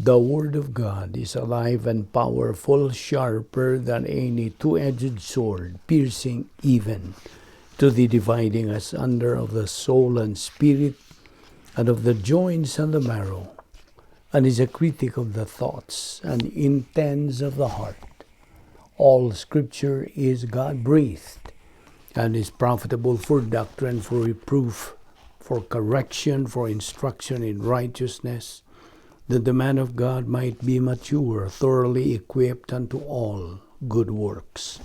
The Word of God is alive and powerful, sharper than any two-edged sword, piercing even to the dividing asunder of the soul and spirit, and of the joints and the marrow, and is a critic of the thoughts and intents of the heart. All Scripture is God-breathed, and is profitable for doctrine, for reproof, for correction, for instruction in righteousness, that the man of God might be mature, thoroughly equipped unto all good works.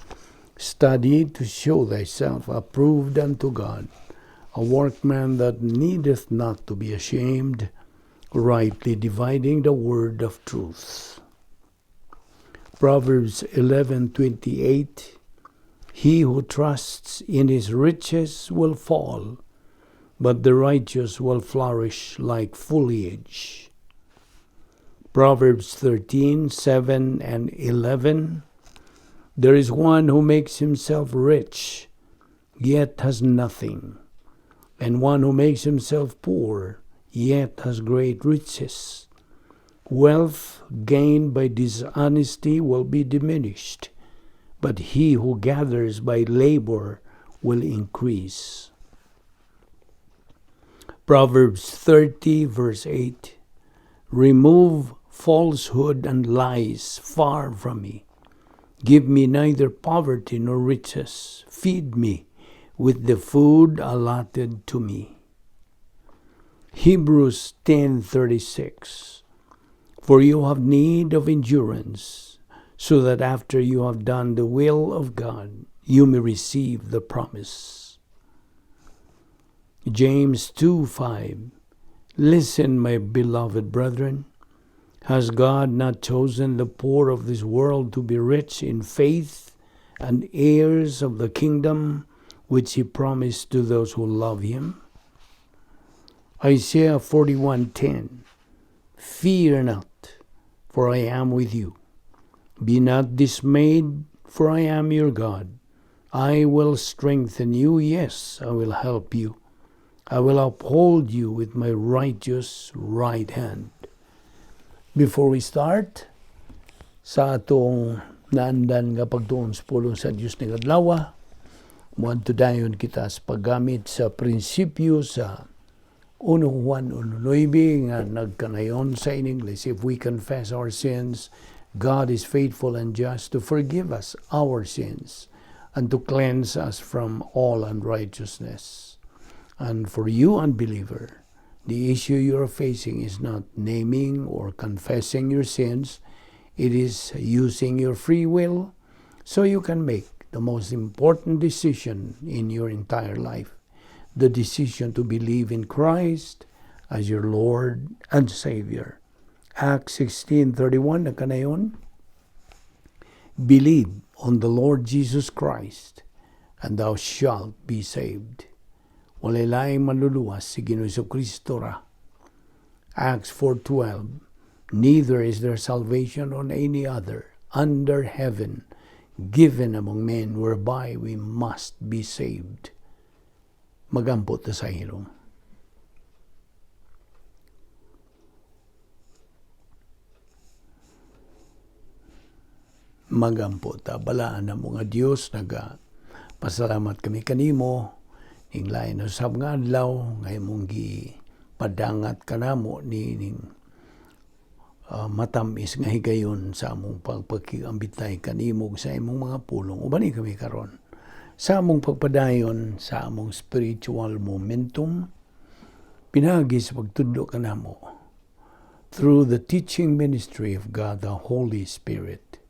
Study to show thyself approved unto God, a workman that needeth not to be ashamed, rightly dividing the word of truth. Proverbs 11:28. He who trusts in his riches will fall, but the righteous will flourish like foliage. Proverbs 13:7 and 11. There is one who makes himself rich, yet has nothing, and one who makes himself poor, yet has great riches. Wealth gained by dishonesty will be diminished, but he who gathers by labor will increase. Proverbs 30, verse 8. Remove falsehood and lies far from me. Give me neither poverty nor riches. Feed me with the food allotted to me. Hebrews 10:36. For you have need of endurance, so that after you have done the will of God, you may receive the promise. James 2:5. Listen, my beloved brethren. Has God not chosen the poor of this world to be rich in faith and heirs of the kingdom which he promised to those who love him? Isaiah 41:10. Fear not, for I am with you. Be not dismayed, for I am your God. I will strengthen you, yes, I will help you. I will uphold you with my righteous right hand. Before we start sa atong naandan nga pagtuon sa pulong sa Dios ning adlaw, moadto dayon kita sa paggamit sa prinsipyo sa 1 Juan 1:9 nga nagkanayon sa in English, "If we confess our sins, God is faithful and just to forgive us our sins and to cleanse us from all unrighteousness." And for you, unbeliever, the issue you are facing is not naming or confessing your sins. It is using your free will so you can make the most important decision in your entire life, the decision to believe in Christ as your Lord and Savior. Acts 16:31 nagkanayon, "Believe on the Lord Jesus Christ, and thou shalt be saved." Walay laing maluluwas, si Ginoong Kristo ra. Acts 4:12. Neither is there salvation on any other under heaven given among men whereby we must be saved. Magampo ta sa hilom. Magampo ta. Balaan na mga Dios, naga pasalamat kami kanimo ning lain usab nga adlaw nga imong gi padangat kanamo ni ning matamis nga higayon sa among pagpakigambitay kanimo sa imong mga pulong. Ubani kami karon sa among pagpadayon sa among spiritual momentum pinaagi sa pagtudlo kanamo through the teaching ministry of God the Holy Spirit.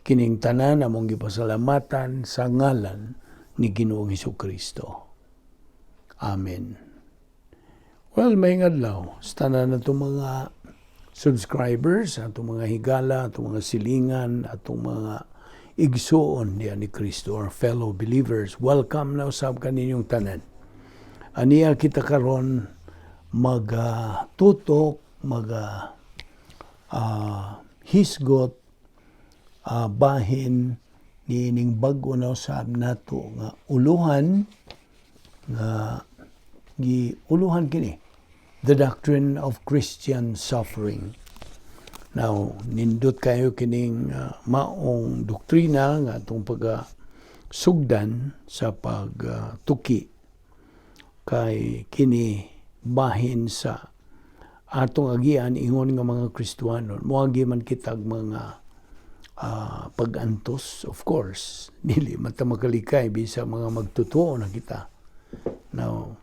Kining tanan among gipasalamatan sa ngalan ni Ginoong Kristo. Amen. Well, may adlaw sa tanan natong mga subscribers, atong mga higala, atong mga silingan, atong mga igsuon diha ni Kristo, our fellow believers. Welcome na usab kaninyong tanan. Aniya kita karon magatutok, mag hisgot bahin niining bag-o na usab nato nga uluhan, nga giuluhan kini, The Doctrine of Christian Suffering. Now, nindot kayo kining maong doktrina nga atong pag sugdan sa pagtuki kay kini bahin sa atong agian ingon nga mga Kristohanon. Moagi man kitag mga pag-antos, of course. Dili man ta makalikay bisa mga magtotoo na kita. Now,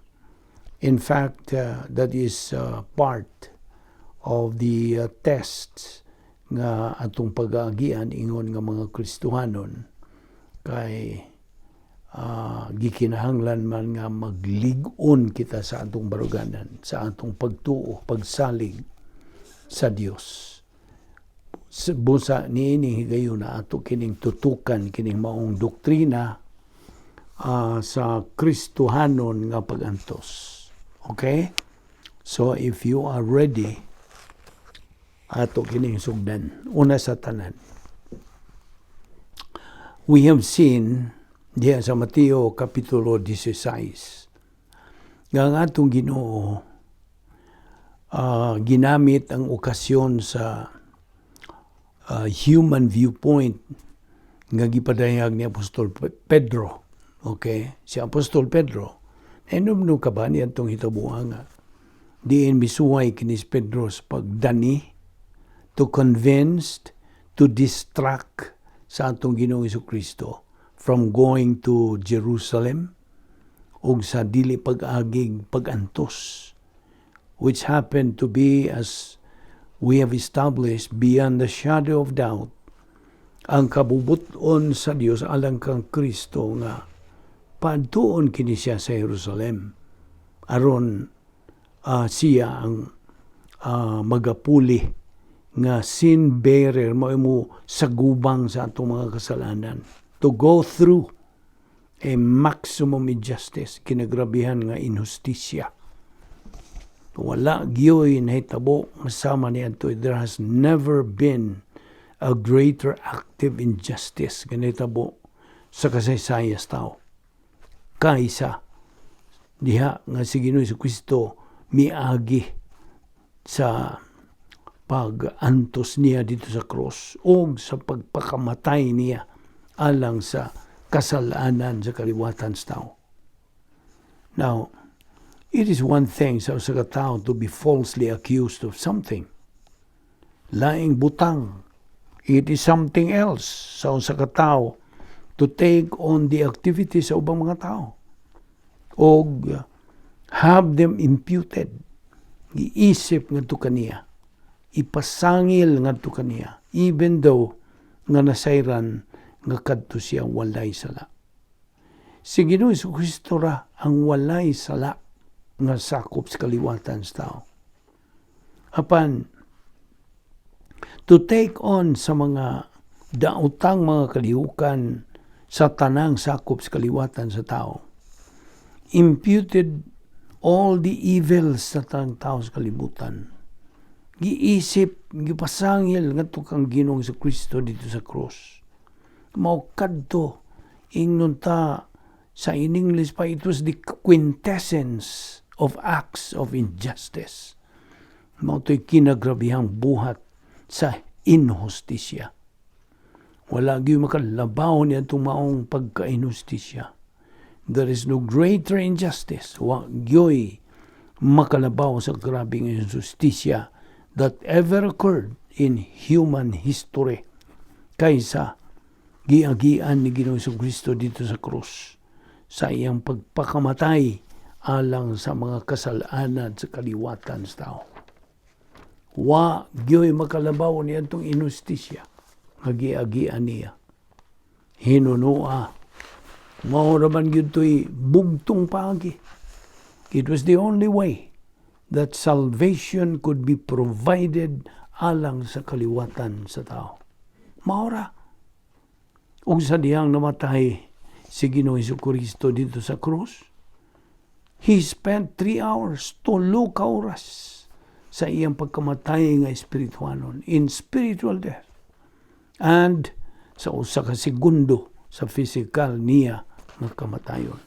in fact, that is part of the tests nga atong pag-aagian ingon nga mga Kristohanon kay gikinahanglan man nga maglig-on kita sa atong baruganan, sa atong pagtuo, pagsalig sa Dios. Busa niini higayuna ato kining tutukan kining maong doktrina sa Kristohanon nga pagantos. Okay? So if you are ready, ato kining sugdan. Una sa tanan. We have seen diha sa Mateo Kapitulo 16 nga ang atong Ginoo ginamit ang okasyon sa human viewpoint nga gipadayag ni Apostol Pedro. Okay? Si Apostol Pedro, nahinumdum ka ba niya itong hitabuan nga diin misuway kini si Pedro sa pagdani to convince, to distract sa atong Ginoong Kristo from going to Jerusalem ug sa dili pag-agig pag-antos, which happened to be, as we have established beyond the shadow of doubt, ang kabubuton sa Dios alang kang Kristo nga paadtuon kini siya sa Jerusalem aron siya ang magapuli nga sin bearer mo mo sagubang sa atong mga kasalanan, to go through a maximum injustice, kinagrabihan nga inhustisya. Wala gyoy nahitabo sama niadto. There has never been a greater active injustice nga nahitabo sa kasaysayan sa tao kaysa diha nga si Ginoong Kristo miagi sa pag-antos niya dito sa cross o sa pagpakamatay niya alang sa kasalanan sa kaliwatan sa tao. Now, it is one thing sa usa ka tao to be falsely accused of something. Laing butang. It is something else sa usa ka tao to take on the activities sa ubang mga tao og have them imputed, giisip ngadto kaniya, ipasangil ngadto kaniya, even though nga nasayran nga kadto siya walay sala. Si Ginoong Kristo ra ang walay sala nga sakop sa kaliwatan sa tao. Apan to take on sa mga daotang mga kalihukan sa tanang sakop sa kaliwatan sa tao, imputed all the evils sa tanang tao sa kalibutan, giisip, gipasangil ngadto kang Ginoong sa Kristo dito sa cross, mao kadto ingnon ta sa in English pa, it was the quintessence of acts of injustice. Mao to'y kinagrabihang buhat sa inhustisya. Wala gyud makalabaw niya itong maong pagka-inhustisya. There is no greater injustice. Wa gyoy makalabaw sa grabing inhustisya that ever occurred in human history kaysa giagian ni Ginoong Kristo dito sa krus sa iyang pagpakamatay alang sa mga kasalanan sa kaliwatan sa tao. Wa gyoy makalabaw niya itong inhustisya nga giagian niya. Hinunua. Mao raman gyud to'y bugtong paagi. It was the only way that salvation could be provided alang sa kaliwatan sa tao. Maora. Ug sa dihang namatay si Ginoong Kristo dito sa krus, he spent 3 hours, 3 ka oras sa iyang pagkamatay nga espirituanon, in spiritual death. And sa 1 ka segundo sa physical niya nga kamatayon.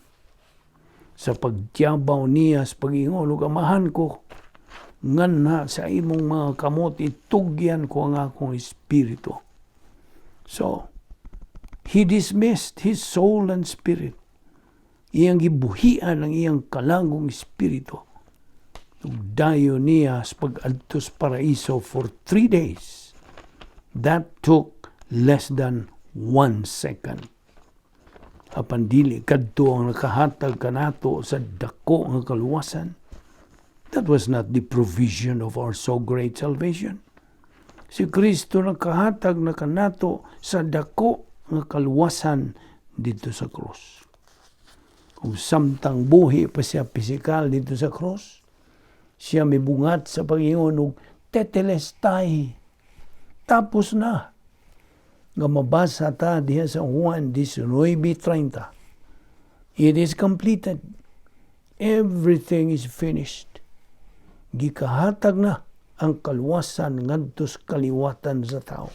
Sa pagtiyabaw niya sa pag-ingon, "Amahan ko, Nganha sa imong mga kamot itugyan ko ang akong espiritu. So, he dismissed his soul and spirit. Iyang gibuhian ang iyang kalagong espiritu. Ug dayon niya sa pag-adto sa paraiso for 3 days. That took less than one second. Apan dili kadto ang nakahatag kanato sa dako nga kaluwasan. That was not the provision of our so great salvation. Si Kristo nakahatag na kanato sa dako nga kaluwasan didto sa krus. Kung samtang buhi pa siya pisikal didto sa krus, siya mibungat sa pag-ingon og "Tetelestai." Tapos na. Nga mabasa ta diha sa Juan 19:30. It is completed. Everything is finished. Gikahatag na ang kaluwasan ngadto sa kaliwatan sa tao.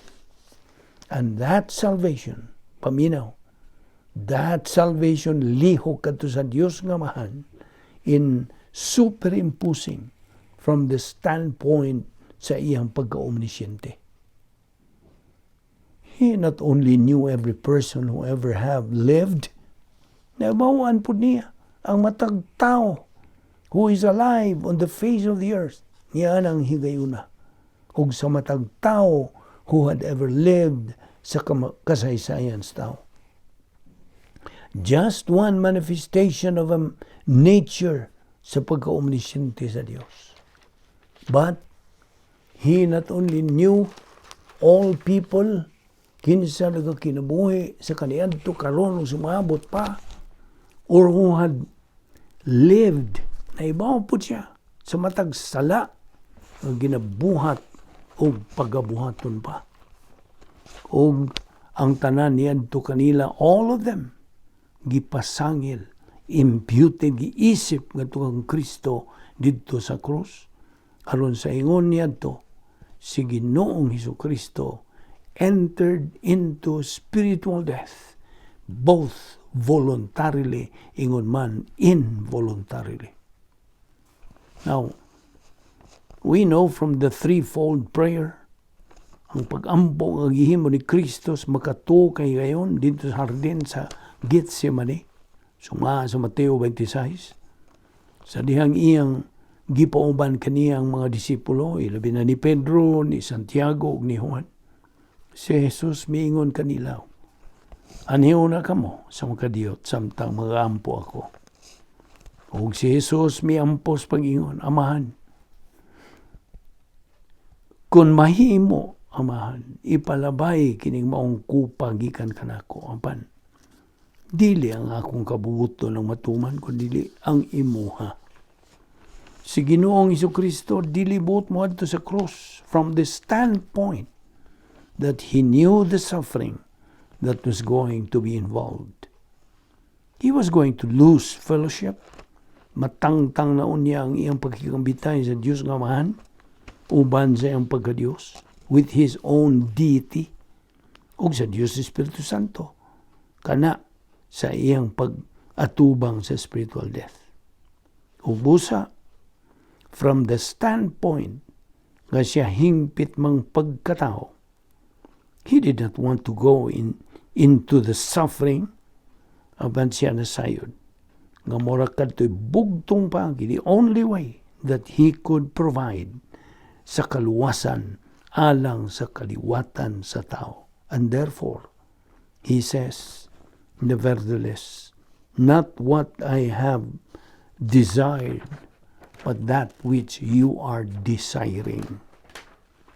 And that salvation, paminaw, that salvation lihok kadto sa Dios nga Amahan in superimposing from the standpoint sa iyang pagka-omnisciente. He not only knew every person who ever have lived, nahibaw-an pud niya ang matag tao who is alive on the face of the earth niya ang higayuna, ug sa matag tao who had ever lived sa kasaysayan sa tao. Just one manifestation of a nature sa pagka-omnisciente sa Dios. But he not only knew all people, kinsa nagakinabuhi sa kaniadto, karon ug sumabot pa, or who had lived, nahibaw pud siya sa matag sala nga ginabuhat o pagabuhaton pa. Og ang tanan niadto kanila, all of them, gipasangil, imputed, giisip ngadto kang Kristo didto sa krus. Aron sa ingon niadto, si Ginoong Hesus Kristo entered into spiritual death, both voluntarily, ingon man involuntarily. Now, we know from the threefold prayer, ang pag-ampo nga gihimo ni Kristo sa makatuo kay gayon didto sa hardin sa Gethsemane, suma sa Mateo 26, sa dihang iyang gipauban kaniyang mga disipulo, ilabi na ni Pedro, ni Santiago ug ni Juan. Si Jesus miingon kanila, "Anhiuna kamo sa makadiyot samtang magaampo ako." Ug si Jesus miampo sa pag-ingon, "Amahan, kung mahimo, Amahan, ipalabay kining maong kupa gikan kanako. Apan, dili ang akong kabubuton ang matuman, kundi ang imuha." Si Ginoong Kristo dili buot moadto sa cross from the standpoint that he knew the suffering that was going to be involved. He was going to lose fellowship. Matangtang na unya ang iyang pagkikambitay sa Dios nga Amahan, uban sa iyang pagka-Dios, with his own deity, ug sa Dios Espiritu Santo, kana sa iyang pag-atubang sa spiritual death. Ug busa, from the standpoint nga siya hingpit mang pagkatao, he did not want to go into the suffering, apan siya nasayod nga mura kadto'y bugtong paagi, the only way that he could provide sa kaluwasan alang sa kaliwatan sa tao. And therefore, he says, "Nevertheless, not what I have desired, but that which you are desiring."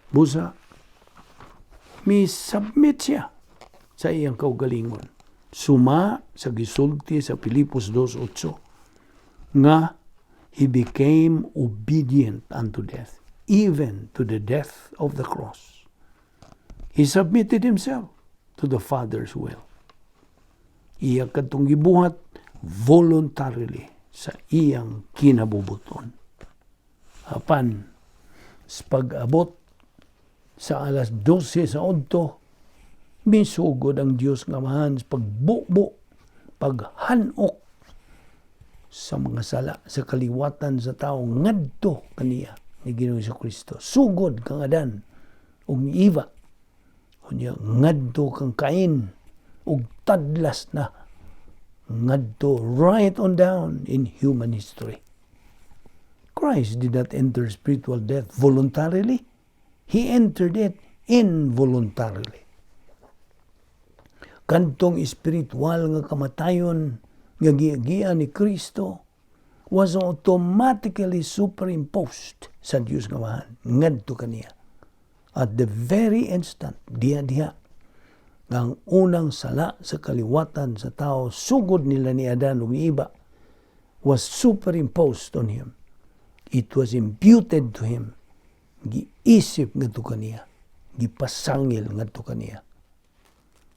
Busa, mi-submit siya sa iyang kaugalingon. Suma sa gisulti sa Filipos 2:8 nga he became obedient unto death, even to the death of the cross. He submitted himself to the Father's will. Iya kadtong gibuhat voluntarily sa iyang kinabubuton. Apan, sa pag-abot sa alas 12 sa udto, misugod ang Dios nga Amahan sa pagbubo, paghanok sa mga sala sa kaliwatan sa tao ngadto kaniya. ni Ginoong Kristo sugod kang Adan ug ni Eva, unya ngadto kang Cain, ug tadlas na ngadto right on down in human history. Christ did not enter spiritual death voluntarily. He entered it involuntarily. Kantong espiritual nga kamatayon nga giagian ni Kristo was automatically superimposed sa Dios nga Amahan ngadto kaniya. At the very instant, diha-diha, ang unang sala sa kaliwatan sa tao, sugod nila ni Adan ug Eva, was superimposed on him. It was imputed to him. Giisip ngadto kaniya. Gipasangil ngadto kaniya.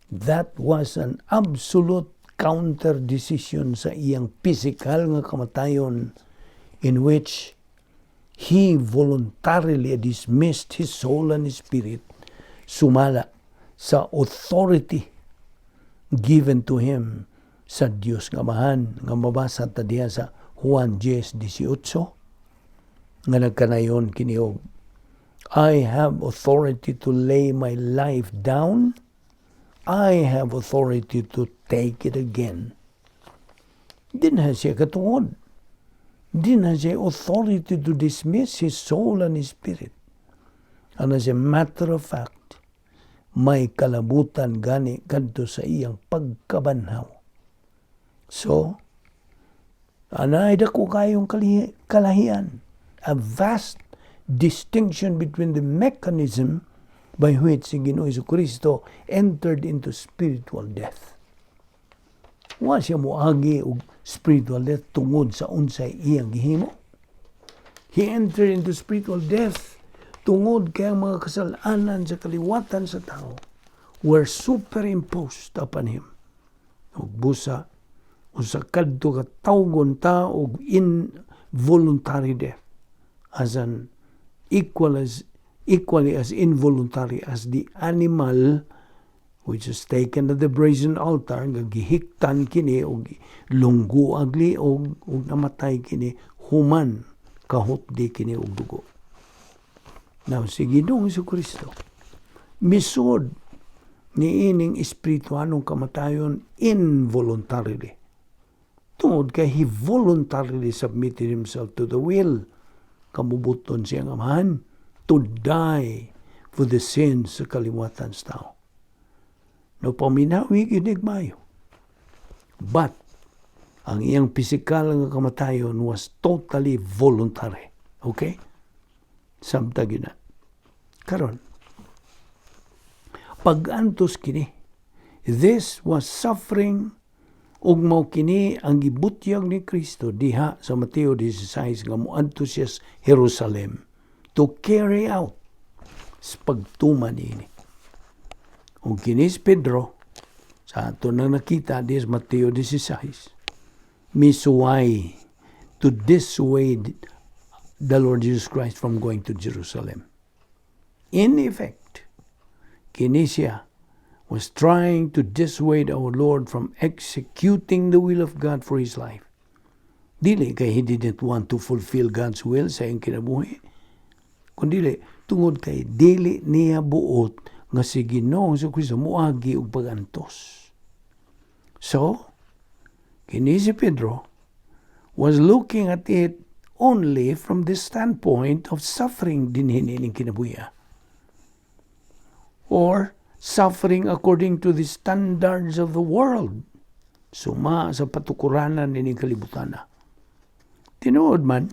That was an absolute counter decision sa iyang physical nga kamatayon in which he voluntarily dismissed his soul and his spirit sumala sa authority given to him sa Dios nga Amahan, nga mabasa ta diha sa Juan 10:18, nga nagkanayon kini og, "I have authority to lay my life down. I have authority to take it again." Dinha siya katungod. Dinha siya authority to dismiss his soul and his spirit. And as a matter of fact, may kalabutan gani kadto sa iyang pagkabanhaw. So, anay dako kayong kalahian. A vast distinction between the mechanism by which si Ginoo Kristo entered into spiritual death. Wa siya moagi og spiritual death tungod sa unsay iyang gihimo. He entered into spiritual death tungod kay ang mga kasalanan sa kaliwatan sa tao were superimposed upon him. Ug busa usa kadto ka tawgon ta og involuntary death, as an equal as equally as involuntary as the animal which is taken at the brazen altar nga gihiktan kini og lunggo agli og namatay kini human kahutdi kini og dugo. Now, si Ginoong Kristo misud ni ining espiritualong kamatayon involuntarily. Tungod kay he voluntarily submitted himself to the will, kamubuton siyang Amahan, to die for the sins sa kaliwatan sa tao. No paminawi ginig mayo. But ang iyang pisikal nga kamatayon was totally voluntary. Okay? Samtang yun na. Karon, pag-antos kini, this was suffering, ug mao kini ang gibutyag ni Kristo diha sa Mateo 16 nga moadto siya sa Jerusalem to carry out sa pagtuman niini. Ug kini si Pedro, sa ato nang nakita diha sa Mateo 16, misuway to dissuade the Lord Jesus Christ from going to Jerusalem. In effect, kini siya was trying to dissuade our Lord from executing the will of God for his life. Dili kay he didn't want to fulfill God's will sa iyang kinabuhi, kundi tungod kay dili niya buot nga si Ginoong Kristo moagi og pagantos. So, kini si Pedro was looking at it only from the standpoint of suffering dinhi niining kinabuhi, or suffering according to the standards of the world. Suma sa patukuranan nining kalibutan. Tinuod man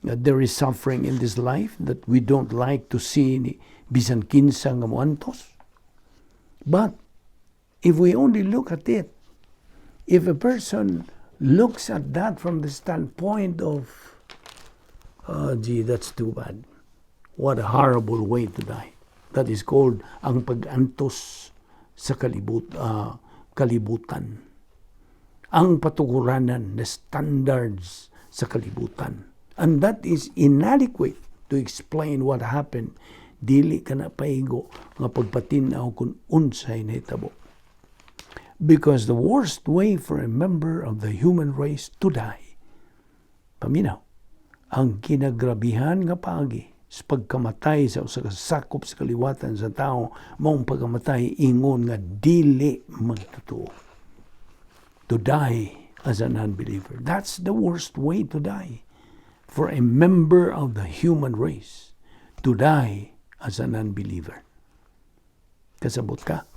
that there is suffering in this life that we don't like to see ni bisan kinsa nga moantos. But if we only look at it, if a person looks at that from the standpoint of, "Oh gee, that's too bad. What a horrible way to die." That is called ang pag-antos sa kalibutan. Ang patukuranan, the standards sa kalibutan. And that is inadequate to explain what happened. Dili ka na paigo nga pagpatinaw kung unsay nahitabo. Because the worst way for a member of the human race to die, paminaw, Ang kinagrabihan nga paagi sa pagkamatay sa usa ka sakop sa kaliwatan sa tao maong pagkamatay ingon nga dili magtotoo. To die as an unbeliever. That's the worst way to die for a member of the human race, to die as an unbeliever. Kasabot ka?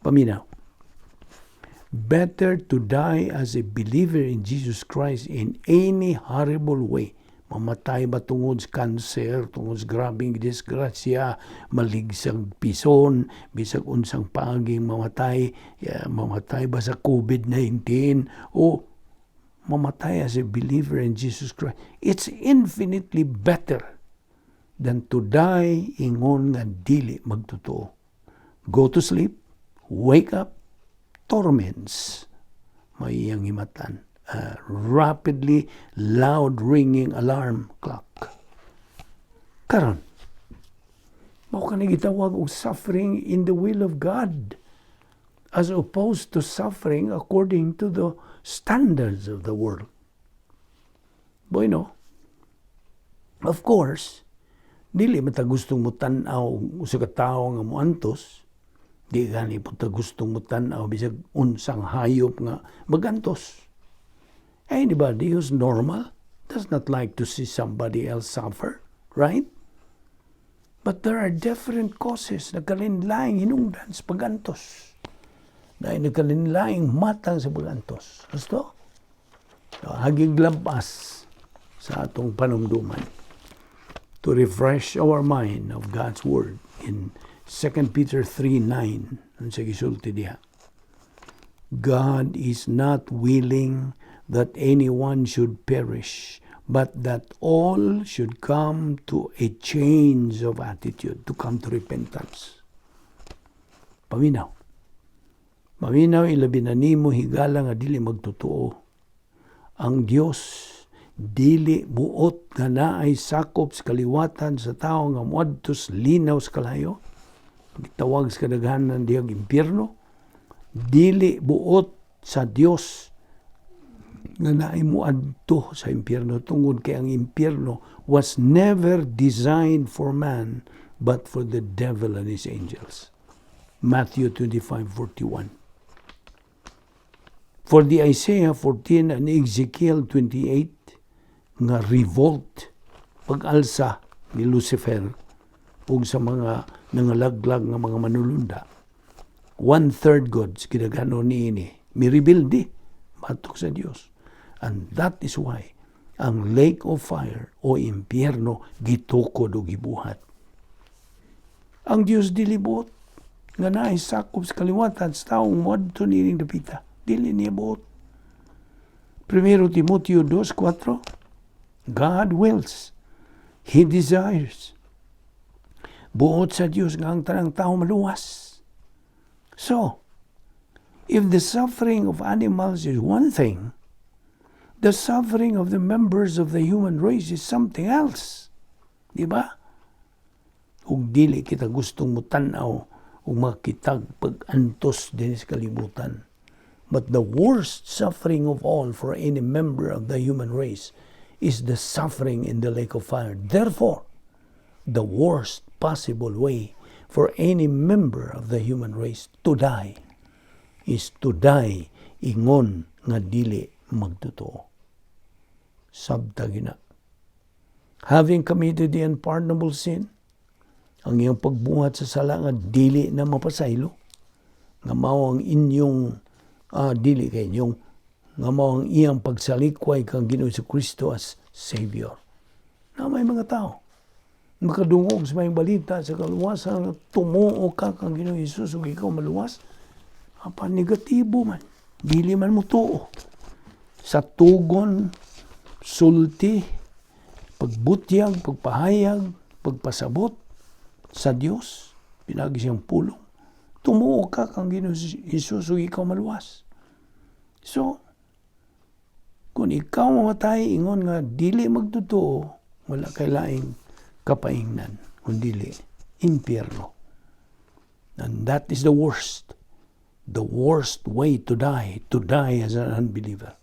Paminaw. Better to die as a believer in Jesus Christ in any horrible way. Mamatay ba tungod sa cancer, tungod sa grabing disgrasya, maligsag pison, bisag unsang paaging mamatay, yeah, mamatay ba sa COVID-19, o mamatay as a believer in Jesus Christ. It's infinitely better than to die ingon nga dili magtotoo. Go to sleep, wake up, torments, may iyang himatan. A rapidly loud ringing alarm clock. Karon, mao kani gitawag og suffering in the will of God as opposed to suffering according to the standards of the world. Bueno, of course, dili man ta gustong mutan-aw usa ka tawo nga moantos, di gani po ta gustong mutan-aw bisag unsang hayop nga magantos. Anybody who's normal does not like to see somebody else suffer, right? But there are different causes. Nagkalinlaing hinungdan sa pagantos. Dahil nagkalinlaing matang sa pagantos. Gusto? So, hagig labas sa atong panumduman to refresh our mind of God's Word in 2 Peter 3:9. Ano sa gisulti diha? God is not willing that anyone should perish, but that all should come to a change of attitude, to come to repentance. Paminaw. Paminaw, ilabi na nimo higala nga dili magtotoo. Ang Dios dili buot nga naay sakop sa kaliwatan sa tao nga moadto sa linaw sa kalayo. Gitawag sa kadaghanan dihang impyerno. Dili buot sa Dios nga naay moadto sa impyerno tungod kay ang impyerno was never designed for man but for the devil and his angels. Matthew 25:41. For the Isaiah 14 and Ezekiel 28 nga revolt, pag-alsa ni Lucifer ug sa mga nangalaglag nga mga manulunda, one-third gods gidaghanon niini mirebelde batok sa Dios, and that is why ang lake of fire o impyerno gitukod o gibuhat. Ang Dios dili buot nga naay sakop sa kaliwatan sa taong moadto niining dapita. Dili niya buot. Primero Timoteo 2:4. God wills. He desires. Buot sa Dios nga ang tanang tao maluwas. So, if the suffering of animals is one thing, the suffering of the members of the human race is something else. Di ba? Ug dili kita gustong mutan-aw ug makitag pag-antos din sa kalibutan. But the worst suffering of all for any member of the human race is the suffering in the lake of fire. Therefore, the worst possible way for any member of the human race to die is to die ingon nga dili magtotoo. Sabta gina. Having committed the unpardonable sin, ang iyang pagbuhat sa sala nga dili na mapasaylo, nga mao ang inyong dili kay inyong nga mao ang iyang pagsalikway kang Ginoo Kristo as Savior. Na may mga tao makadungog sa maayong balita sa kaluwasan nga tumuo ka kang Ginoo Jesus ug ikaw maluwas, apan negatibo man, dili man mo tuo sa tugon, sulti, pagbutyag, pagpahayag, pagpasabot sa Dios pinagi siyang pulong. Tumuo ka kang Ginoo Jesus ug ikaw maluwas. So kung ikaw mamatay ingon nga dili magtotoo, wala kay laing kapaingnan kundi impyerno. And that is the worst way to die, to die as an unbeliever.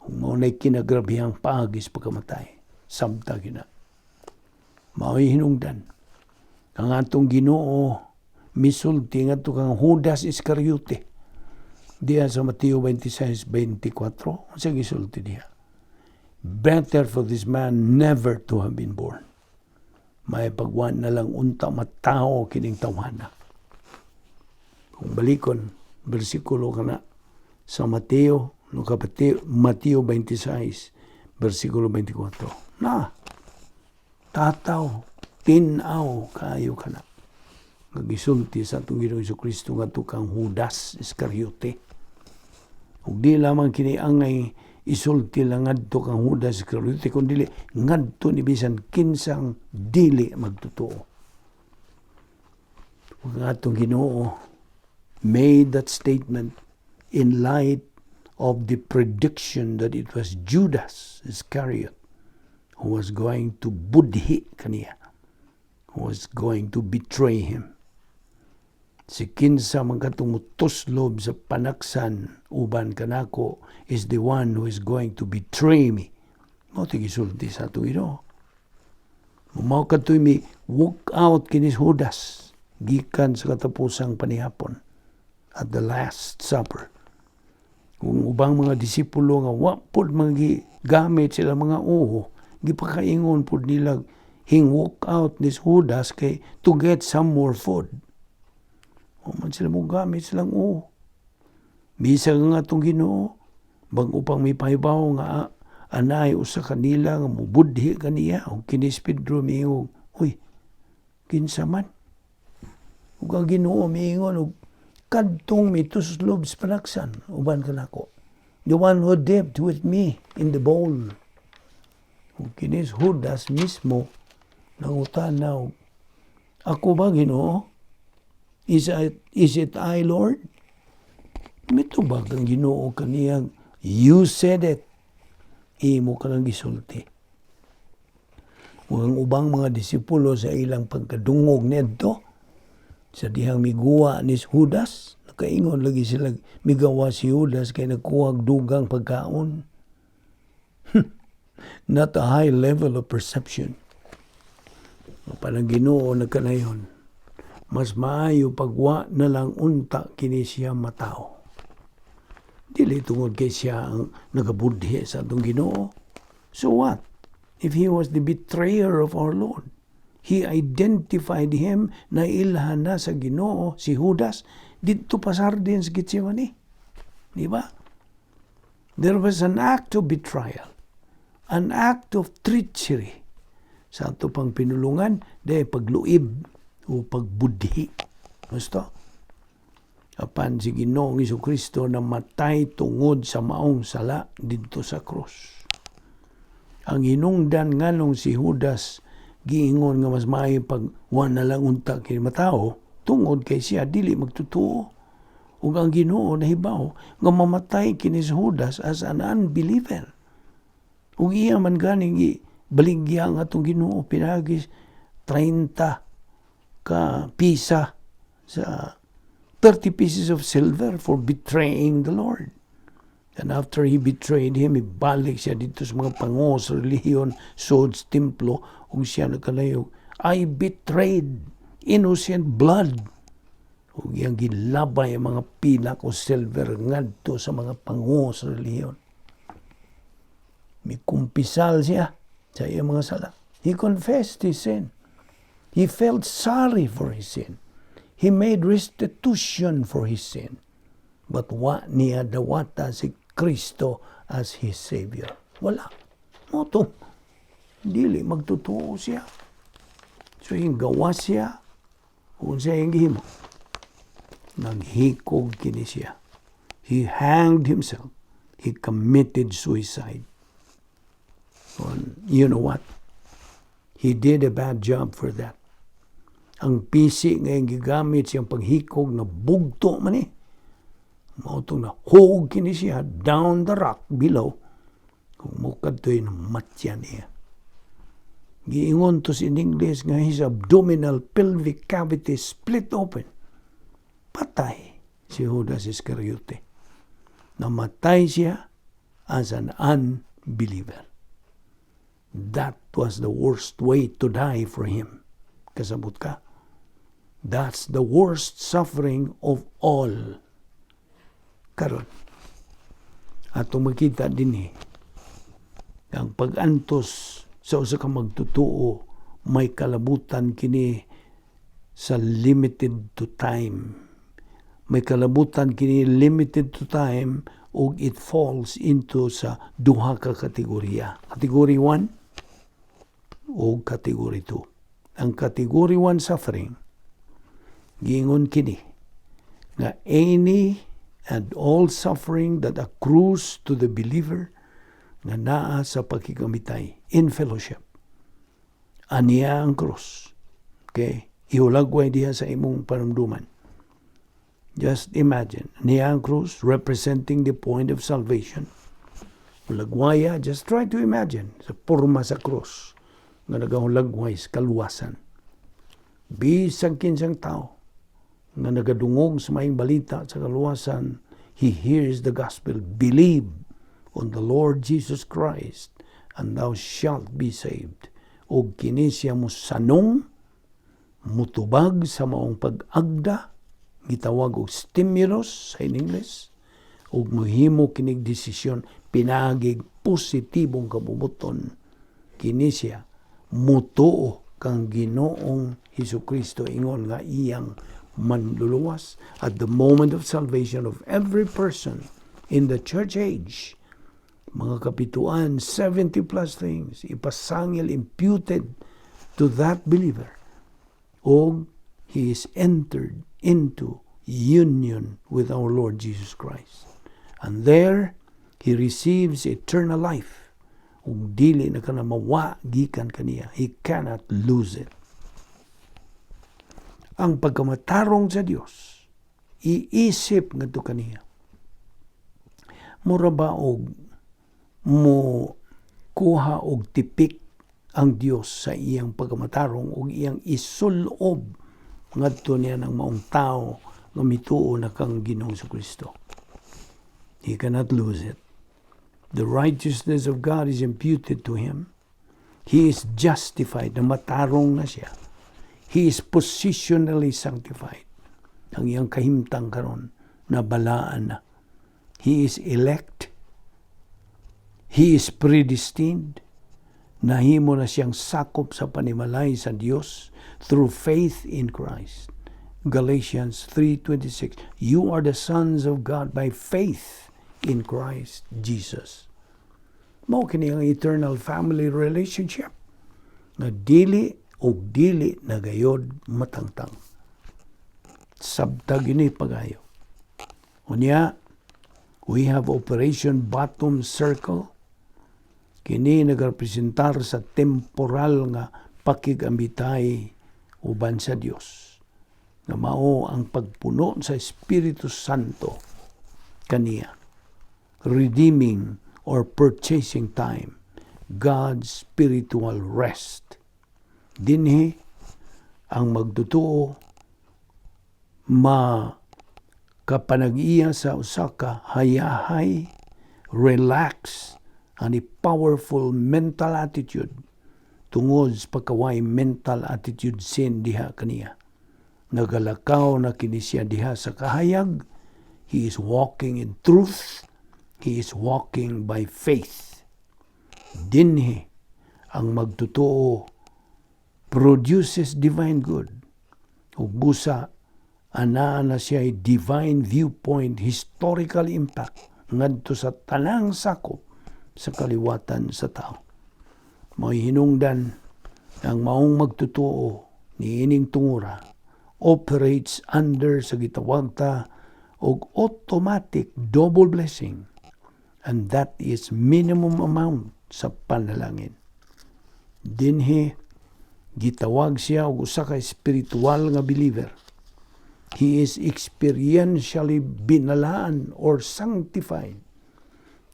Ug mao na'y kinagrabihang paagi sa pagkamatay. Samta kina. Mao'y hinungdan ang atong Ginoo misulti ngadto kang Judas Iscariote diha sa Mateo 26:24. Unsa gisulti diha? "Better for this man never to have been born." Maayo pag wa na lang unta matao kining tawhana. Kung balikon bersikulo kana sa Mateo no, kapateo, Mateo 26 bersikulo 24 na, tataw tin-aw kayo kana nga gisulti sa atong Ginoong Kristo ngadto kang Judas Iscariote. Ug di lamang kini angay isulti lang ngadto kang Judas Iscariote, kun dili ngadto ni bisan kinsang dili magtotoo. Ug ang atong Ginoo made that statement in light of the prediction that it was Judas Iscariot who was going to budhi kaniya, who was going to betray him. "Si kinsa man katong mutuslob sa panaksan uban kanako is the one who is going to betray me." Mao ti gisulti sa atong Ginoo. Mao kadto'y mi walk out kini Judas gikan sa katapusang panihapon, at the Last Supper. Kung ubang mga disipulo nga wa pud gamit sila mga uho, gipakaingon pud nila hing walk out ni Judas kay to get some more food. Wa man sila mo gamit silang uho. Bisag nga atong Ginoo, bag-o pang mipahibaw nga anay usa kanila nga mubudhi kaniya, ug kini si Pedro miingon, "Uy, kinsa man?" Ug ang Ginoo miingon og kadtong mituslob sa panaksan uban kanako. "The one who dipped with me in the bowl." Ug kini si Judas mismo nangutana og, "Ako ba, Ginoo? Is it I, Lord?" Mitubag ang Ginoo kaniyang, "You said it. Imo ka nang gisulti." Ug ang ubang mga disipulo, sa ilang pagkadungog niadto sa dihang miguwa ni Judas, nakaingon lagi sila, migawa si Judas kay nagkuhag dugang pagkaon. Not a high level of perception. Parang Ginoo nagkanayon, mas maayo pagwa na lang unta kini siya matao. Dili tungod kay siya ang nagabudhi sa atong Ginoo. So what if he was the betrayer of our Lord? He identified him na ilhan na sa Ginoo si Judas didto pa sa hardin sa Gethsemane. Di ba? There was an act of betrayal, an act of treachery. Sa ato pang pinulungan, de pagluib o pagbudhi. Gusto? Apan si Ginoong Kristo namatay tungod sa maong sala didto sa krus. Ang hinungdan nganong si Judas giingon nga mas maayo pag wa na lang unta kay matao, tungod kay siya dili magtotoo. Ug ang Ginoo nahibaw nga mamatay kini si Judas as an unbeliever. Ug iya man ganing baligya ang atong Ginoo pinaagi 30 ka pisa sa 30 pieces of silver for betraying the Lord. And after he betrayed him, ibalik siya didto sa mga pango sa relihiyon, sod sa templo, ug siya nagkalayo, "I betrayed innocent blood." Ug iyang gilabay ang mga pilak o silver ngadto sa mga pango sa relihiyon. Mikumpisal siya sa iyang mga sala. He confessed his sin. He felt sorry for his sin. He made restitution for his sin. But wa niya dawata si Kristo as his Savior. Wala. Mao to. Dili magtotoo siya. So yung gawa siya, kung siya yung gihimo, naghikog kini siya. He hanged himself. He committed suicide. And you know what? He did a bad job for that. Ang pisi nga iyang gigamit siyang paghikog na bugto man eh. Mao tong nahug kini siya down the rock below. Kung mukadto'y namatya niya. Giingon to in English nga his abdominal pelvic cavity split open. Patay si Judas Iscariote. Namatay siya as an unbeliever. That was the worst way to die for him. Kasabot ka? That's the worst suffering of all. Karon, atong makita dinhi, ang pag-antos sa usa ka magtutuo may kalabutan kini sa limited to time. May kalabutan kini limited to time ug it falls into sa duha ka kategorya. Category 1 o category 2. Ang category 1 suffering, giingon kini nga any and all suffering that accrues to the believer nga naa sa pakigamitay in fellowship. Aniya ang krus. Okay? Ihulagway diha sa imong panumduman. Just imagine, niya ang krus representing the point of salvation. Hulagwaya, just try to imagine sa porma sa krus nga nagahulagway sa kaluwasan. Bisag kinsang tao nga nagadungog sa maayong balita sa kaluwasan, he hears the gospel, "Believe on the Lord Jesus Christ and thou shalt be saved." Og kini siya mo sanong, mutubag sa maong pag-agda, gitawag og stimulus sa in English, ug mohimo kinig desisyon pinaagig positibong kabubut-on. Kini siya mutuo kang Ginoong Hesus Kristo ingon nga iyang manluluwas. At the moment of salvation of every person in the church age, mga kapituan, 70 plus things ipasangil, imputed to that believer, og he is entered into union with our Lord Jesus Christ and there he receives eternal life ug dili na kana mawa gikan kaniya. He cannot lose it. Ang pagkamatarong sa Dios iisip ngadto kaniya, mura ba og mo kuha og tipik ang Dios sa iyang pagkamatarong ug iyang isulob ngadto niya ng maong tao nga mituo na kang Ginoong Kristo. He cannot lose it. The righteousness of God is imputed to him. He is justified, na matarong na siya. He is positionally sanctified. Ang iyang kahimtang karon na balaan na. He is elect. He is predestined. Nahimo na siyang sakop sa panimalay sa Dios through faith in Christ. Galatians 3:26. You are the sons of God by faith in Christ Jesus. Mao kini ang eternal family relationship nga dili og dili na gayod matangtang. Sabtag ini pagayo. Unya, we have Operation Bottom Circle. Kini nagrepresentar sa temporal nga pakigamitay uban sa Dios. Nga mao ang pagpuno sa Espiritu Santo kaniya. Redeeming or purchasing time. God's spiritual rest. Dinhi ang magtutuo ma kapanag-iya sa usa ka hayahay, relax, and a powerful mental attitude tungod sa pagkaway mental attitude sin diha kaniya. Nagalakaw na kini siya diha sa kahayag. He is walking in truth. He is walking by faith. Dinhi ang magtotoo produces divine good. Ug busa anaa na siya divine viewpoint, historical impact ngadto sa tanang sakop sa kaliwatan sa tao. May hinungdan ang maong magtotoo niining tungura operates under sa gitawag ta og automatic double blessing, and that is minimum amount sa panalangin. Dinhi gitawag siya og usa ka espiritual nga believer. He is experientially binalaan or sanctified.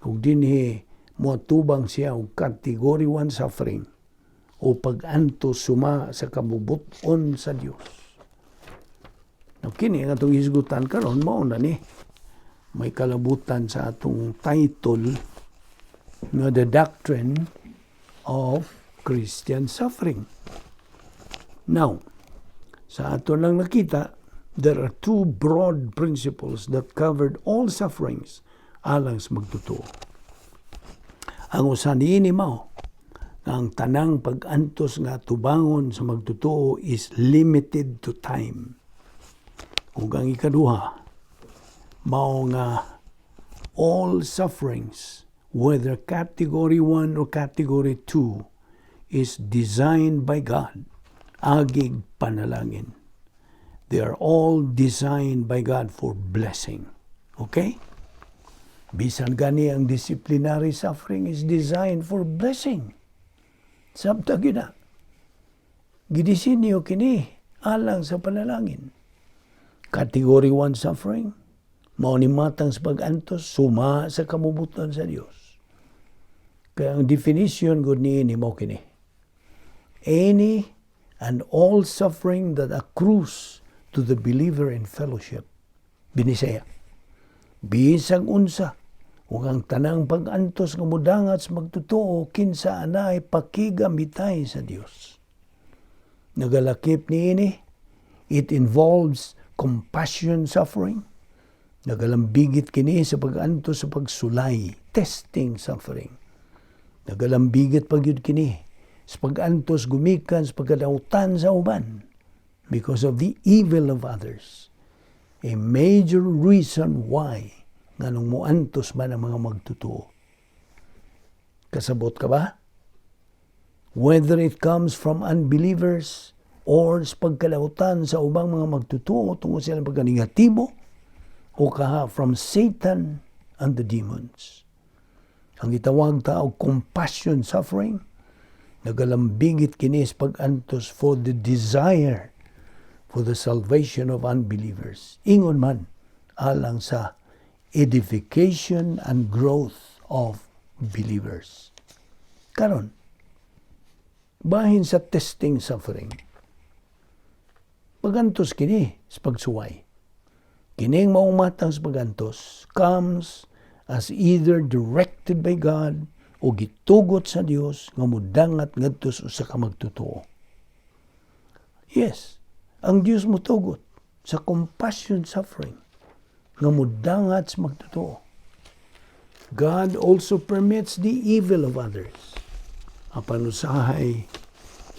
Ug dinhi moatubang siya og category 1 suffering o pag-antos suma sa kabubut-on sa Dios. Now, kini ang atong hisgutan karon, mao na ni may kalabutan sa atong title. Nga the doctrine of Christian suffering. Now, sa ato lang nakita, there are two broad principles that covered all sufferings alang sa magtotoo. Ang usa niini mao nga ang tanang pag-antos nga tubangon sa magtotoo is limited to time. Ug ang ikaduha, mao nga all sufferings, whether category 1 or category 2, is designed by God. Agig panalangin. They are all designed by God for blessing. Okay? Bisan gani ang disciplinary suffering is designed for blessing. Sabta gyud na. Gidisinyo kini alang sa panalangin. Category 1 suffering, mao ni matang sa pag-antos, suma sa kamubutan sa Dios. Kaya ang definition gud niini mao kini: Any and all suffering that accrues to the believer in fellowship. Binisaya. Bisag unsa ug ang tanang pag-antos nga mudangat sa magtotoo kinsa anay pakigamitay sa Dios. Nagalakip niini, it involves compassion suffering. Nagalambigit kini sa pag-antos sa pagsulay, testing suffering. Nagalambigit pa gyud kini sa pag-antos gumikan sa pagkadautan sa uban because of the evil of others. A major reason why nganong muantos man ang mga magtotoo. Kasabot ka ba? Whether it comes from unbelievers or sa pagkalautan sa ubang mga magtotoo tungod sa ilang pagkanegatibo o kaha from Satan and the demons. Ang gitawag ta og compassion suffering, nagalambigit kini sa pag-antos for the desire for the salvation of unbelievers. Ingon man alang sa edification and growth of believers. Karon, bahin sa testing suffering, pagantos kini sa pagsuway. Kining maong matang sa pagantos comes as either directed by God o gitugot sa Dios nga mudangat ngadto sa usa ka magtotoo. Yes, ang Dios motugot sa compassion suffering nga mudangat sa magtotoo. God also permits the evil of others. Apan usahay,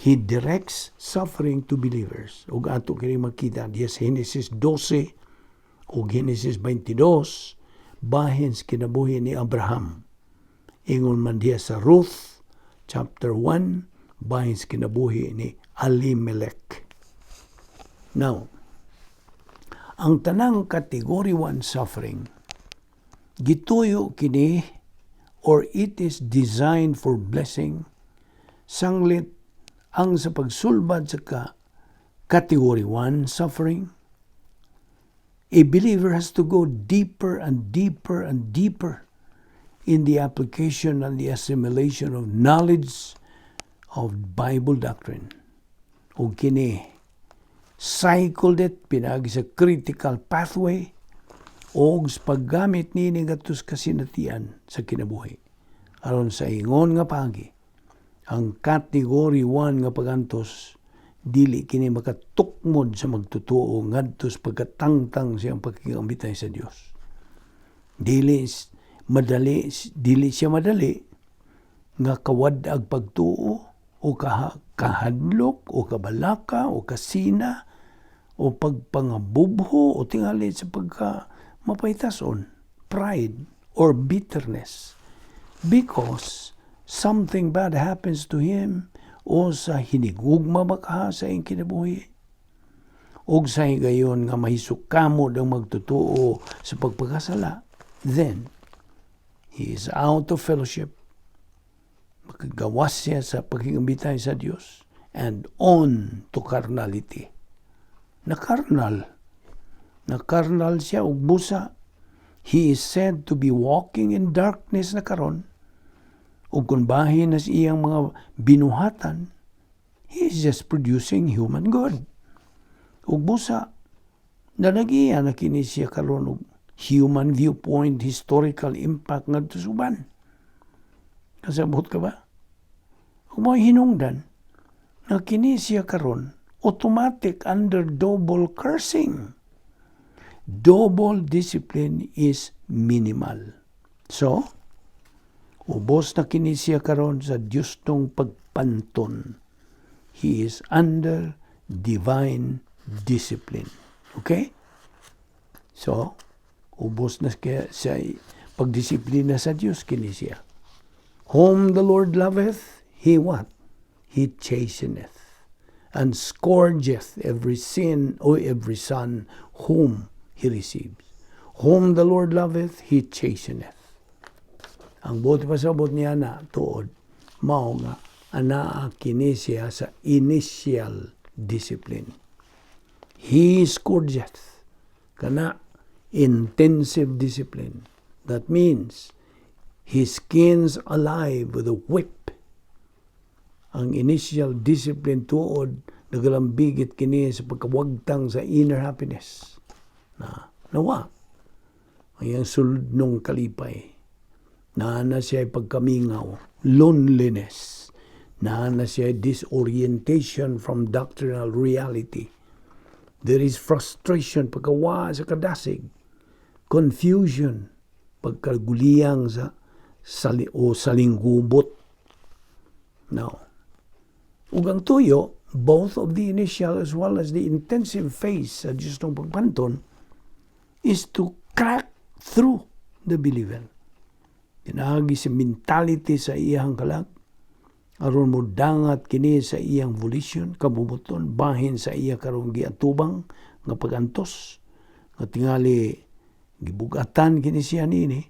He directs suffering to believers. Ug ato kini makita diya sa Genesis 12 ug Genesis 22 bahin sa kinabuhi ni Abraham. Ingon man diya sa Ruth chapter 1 bahin sa kinabuhi ni Elimelech. Now, ang tanang category 1 suffering gituyo kini or it is designed for blessing, sanglit ang sa pagsulbad sa category 1 suffering, a believer has to go deeper and deeper and deeper in the application and the assimilation of knowledge of Bible doctrine. O kini cycled it pinaagi sa critical pathway o sa paggamit niini ngadto sa kasinatian sa kinabuhi. Aron sa ingon nga pagi, ang category 1 nga pagantos dili kini makatukmod sa magtotoo ngadto sa pagkatangtang siyang pakigamitay sa Dios. Dili madali, dili siya madali nga kawad-ag pagtuo o kahadlok o kabalaka o kasina o pagpangabubho o tingali sa pagka mapaytason, pride or bitterness, because something bad happens to him o sa hinigugma ba ka sa iyang kinabuhi. Og sa higayon nga mahisukamod ang magtotoo sa pagpakasala, then he is out of fellowship. Makagawas siya sa pagkikambitay sa Dios and on to carnality. Na carnal. Na carnal siya og busa. He is said to be walking in darkness na karon. Ug kung bahin na sa iyang mga binuhatan, he is just producing human good. Ug busa, nanagiya na kini siya karon og human viewpoint, historical impact ngadto sa uban. Kasabot ka ba? Ug mao hinungdan nga kini siya karon automatic under double cursing. Double discipline is minimal. So, ubos na kini siya karon sa diyosnong pagpanton. He is under divine discipline. Okay? So, ubos na kaya sa pagdisiplina sa Dios kini siya. Whom the Lord loveth, He what? He chasteneth and scourgeth every sin or every son whom He receives. Whom the Lord loveth, He chasteneth. Ang buot pasabot niya na tuod, mao nga anaa kini siya sa initial discipline. He scourgeth. Kana intensive discipline. That means he skins alive with a whip. Ang initial discipline tuod nagalambigit kini sa pagkawagtang sa inner happiness. Na nawa ang iyang sulodnong kalipay. Naa na siya pagkamingaw, loneliness. Naa na siya disorientation from doctrinal reality. There is frustration, pagkawa sa kadasig, confusion, pagkaguliyang sa sali o salinggubot. Now, ug ang tuyo, both of the initial as well as the intensive phase sa Diyosnong pagpanton is to crack through the believer. Pinaagi sa mentality sa iyang kalag, aron mo dangat kini sa iyang volition, kabubuton, bahin sa iya karong giatubang nga pagantos, nga tingali gibugatan kini siya niini,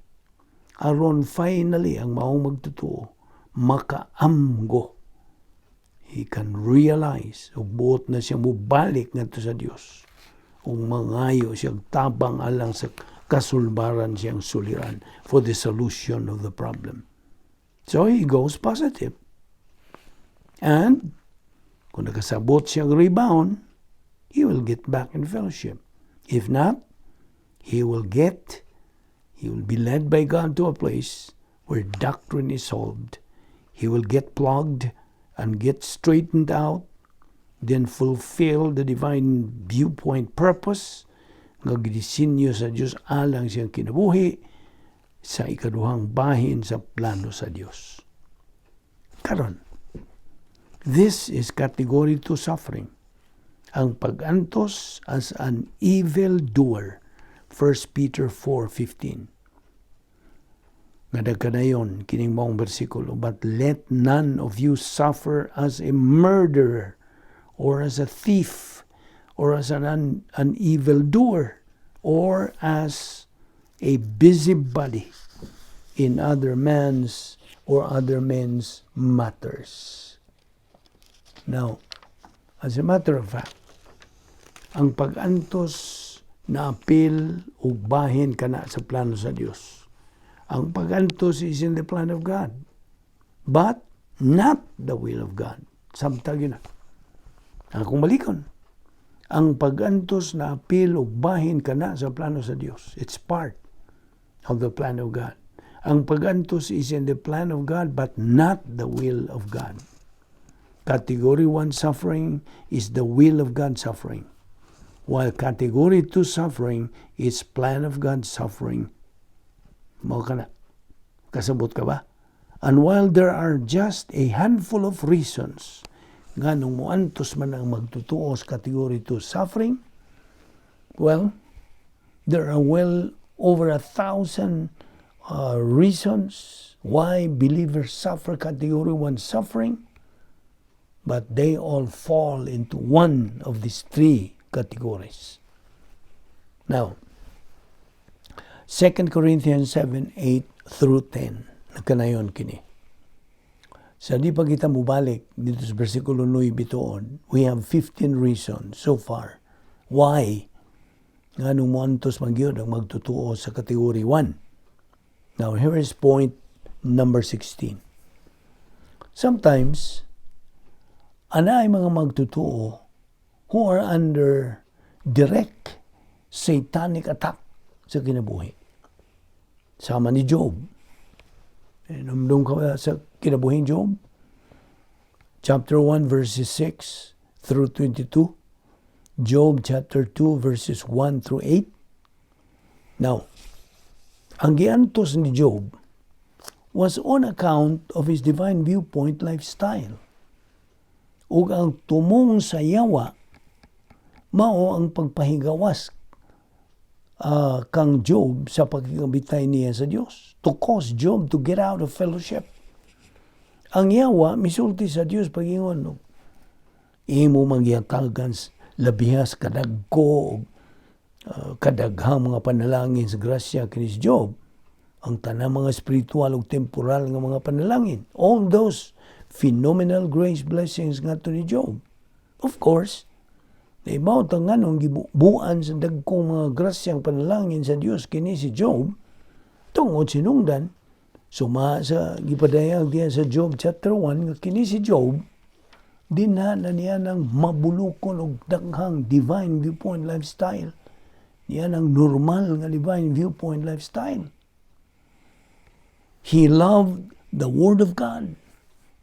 aron finally ang maong magtotoo makaamgo. He can realize ug buot na siya mubalik ngadto sa Dios ug mangayo siya tabang alang sa kasulbaran siyang suliran, for the solution of the problem. So he goes positive. And kung nakasabot siyang rebound, he will get back in fellowship. If not, he will be led by God to a place where doctrine is solved. He will get plugged and get straightened out, then fulfill the divine viewpoint purpose nga gidisenyo sa Dios alang siyang kinabuhi sa ikaduhang bahin sa plano sa Dios. Karon, this is category 2 suffering. Ang pag-antos as an evil doer. 1 Peter 4:15. Nga nagkanayon kining maong bersikulo, "But let none of you suffer as a murderer or as a thief or as an evil doer or as a busybody in other man's or other men's matters." Now, as a matter of fact, ang pag-antos na apil ug bahin kana sa plano sa Dios. Ang pag-antos is in the plan of God, but not the will of God. Samtang yun na. Akong balikon. Ang pag-antos na apil ug bahin kana sa plano sa Dios. It's part of the plan of God. Ang pag-antos is in the plan of God but not the will of God. Category 1 suffering is the will of God suffering, while category 2 suffering is plan of God suffering. Mao kana. Kasabot ka ba? And while there are just a handful of reasons nganong moantos man ang magtotoo sa category 2 suffering, well, there are well over 1,000 reasons why believers suffer category 1 suffering, but they all fall into one of these three categories. Now, 2 Corinthians 7, 8 through 10, nagkanayon kini. Sa di pa kita mubalik dito sa versikulo 9 bituon, we have 15 reasons so far why nganong moantos man gyud ang magtotoo sa category 1. Now, here is point number 16. Sometimes, anay mga magtotoo who are under direct satanic attack sa kinabuhi. Sama ni Job. Numdum ka sa kinabuhing Job? Chapter 1 verses 6 through 22. Job chapter 2 verses 1 through 8. Now, ang giantos ni Job was on account of his divine viewpoint lifestyle. Ug ang tumong sa yawa mao ang pagpahigawas kang Job sa pagkikambitay niya sa Dios. To cause Job to get out of fellowship. Ang yawa misulti sa Dios pagingon, no, imo mangyatagan labihas kadagko kadaghang mga panalangin sa grasya kini si Job, ang tanang mga spiritual ug temporal nga mga panalangin, all those phenomenal grace blessings ngadto ni Job. Of course, naibaw ta nganong gibuan sa dagkong mga grasyang panalangin sa Dios kini si Job, tungod sinungdan suma sa gipadayag diya sa Job chapter 1 nga kini si Job dinha na niya ng mabulukon og daghang divine viewpoint lifestyle niya, ng normal nga divine viewpoint lifestyle. He loved the Word of God.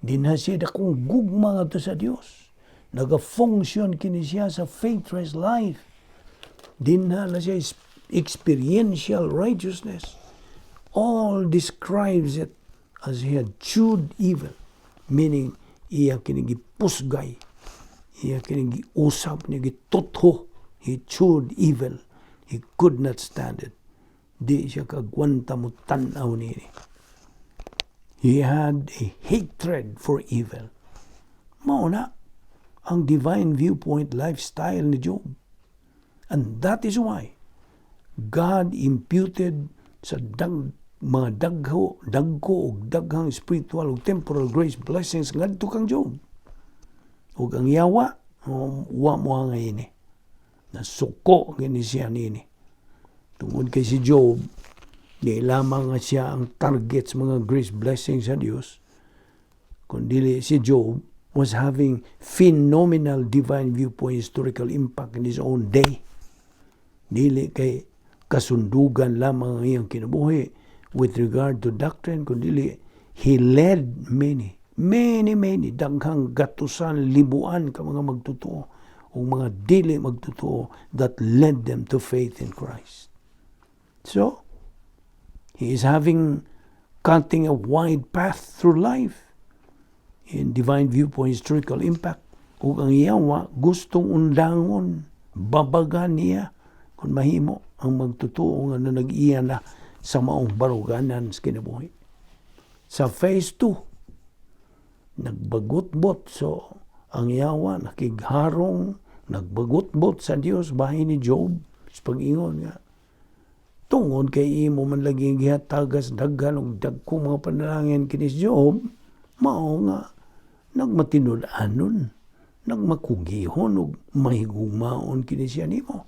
Dinha siya dakong gugma ngadto sa Dios. Naga-function kini siya sa faithless life. Dinha na siya experiential righteousness. All describes it as he had chewed evil, meaning iya kini gipusgay, iya kini giusap, niya gitutho. He chewed evil. He could not stand it. Di siya kagwanta mo tan-aw nini. He had a hatred for evil. Mao na ang divine viewpoint lifestyle ni Job. And that is why God imputed sa mga dagho, dagko og daghang spiritual ug temporal grace blessings ngadto kang Job. Ug ang yawa, wa mo nga ini. Nasuko gini siya nini. Tungod kay si Job, di lamang nga siya ang target sa mga grace blessings sa Dios, kundi si Job was having phenomenal divine viewpoint historical impact in his own day. Dili kay kasundugan lamang ang iyang kinabuhi with regard to doctrine, kundi he led many, many, many, daghang gatusan, libuan ka mga magtotoo o mga dili magtotoo that led them to faith in Christ. So, he is having cutting a wide path through life in divine viewpoint historical impact. Ug ang yawa gustong undangon, babagan niya kung mahimo ang magtotoo nga na nag-iya na sa maong baruganan sa kinabuhi. Sa phase 2, nagbagutbot. So, ang yawa nakigharong, nagbagutbot sa Dios bahin ni Job sa pag-ingon nga tungod kay imo man lagi gihatagas daghan og dagko mga panalangin kini si Job, mao nga nagmatinud-anon, nagmakugihon og mahigugmaon kini siya nimo.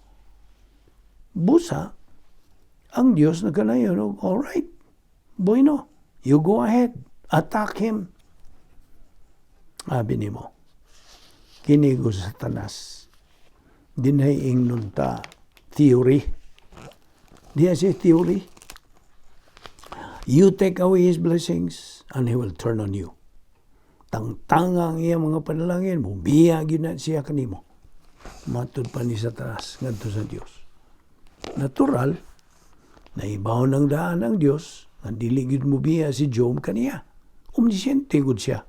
Busa ang Dios nagkanayon og all right, bueno, you go ahead, attack him. Abi nimo kini ko sa Satanas, dinhay ingnon ta theory. Diya siya theory. You take away his blessings and he will turn on you. Tangtanga ang iya mga panalangin, mubiya gyud na siya kanimo. Matud pa ni Satanas ngadto sa Dios. Natural, naibaw ng daan ang Dios nga dili gyud mubiya si Job kaniya. Omnisciente gud siya.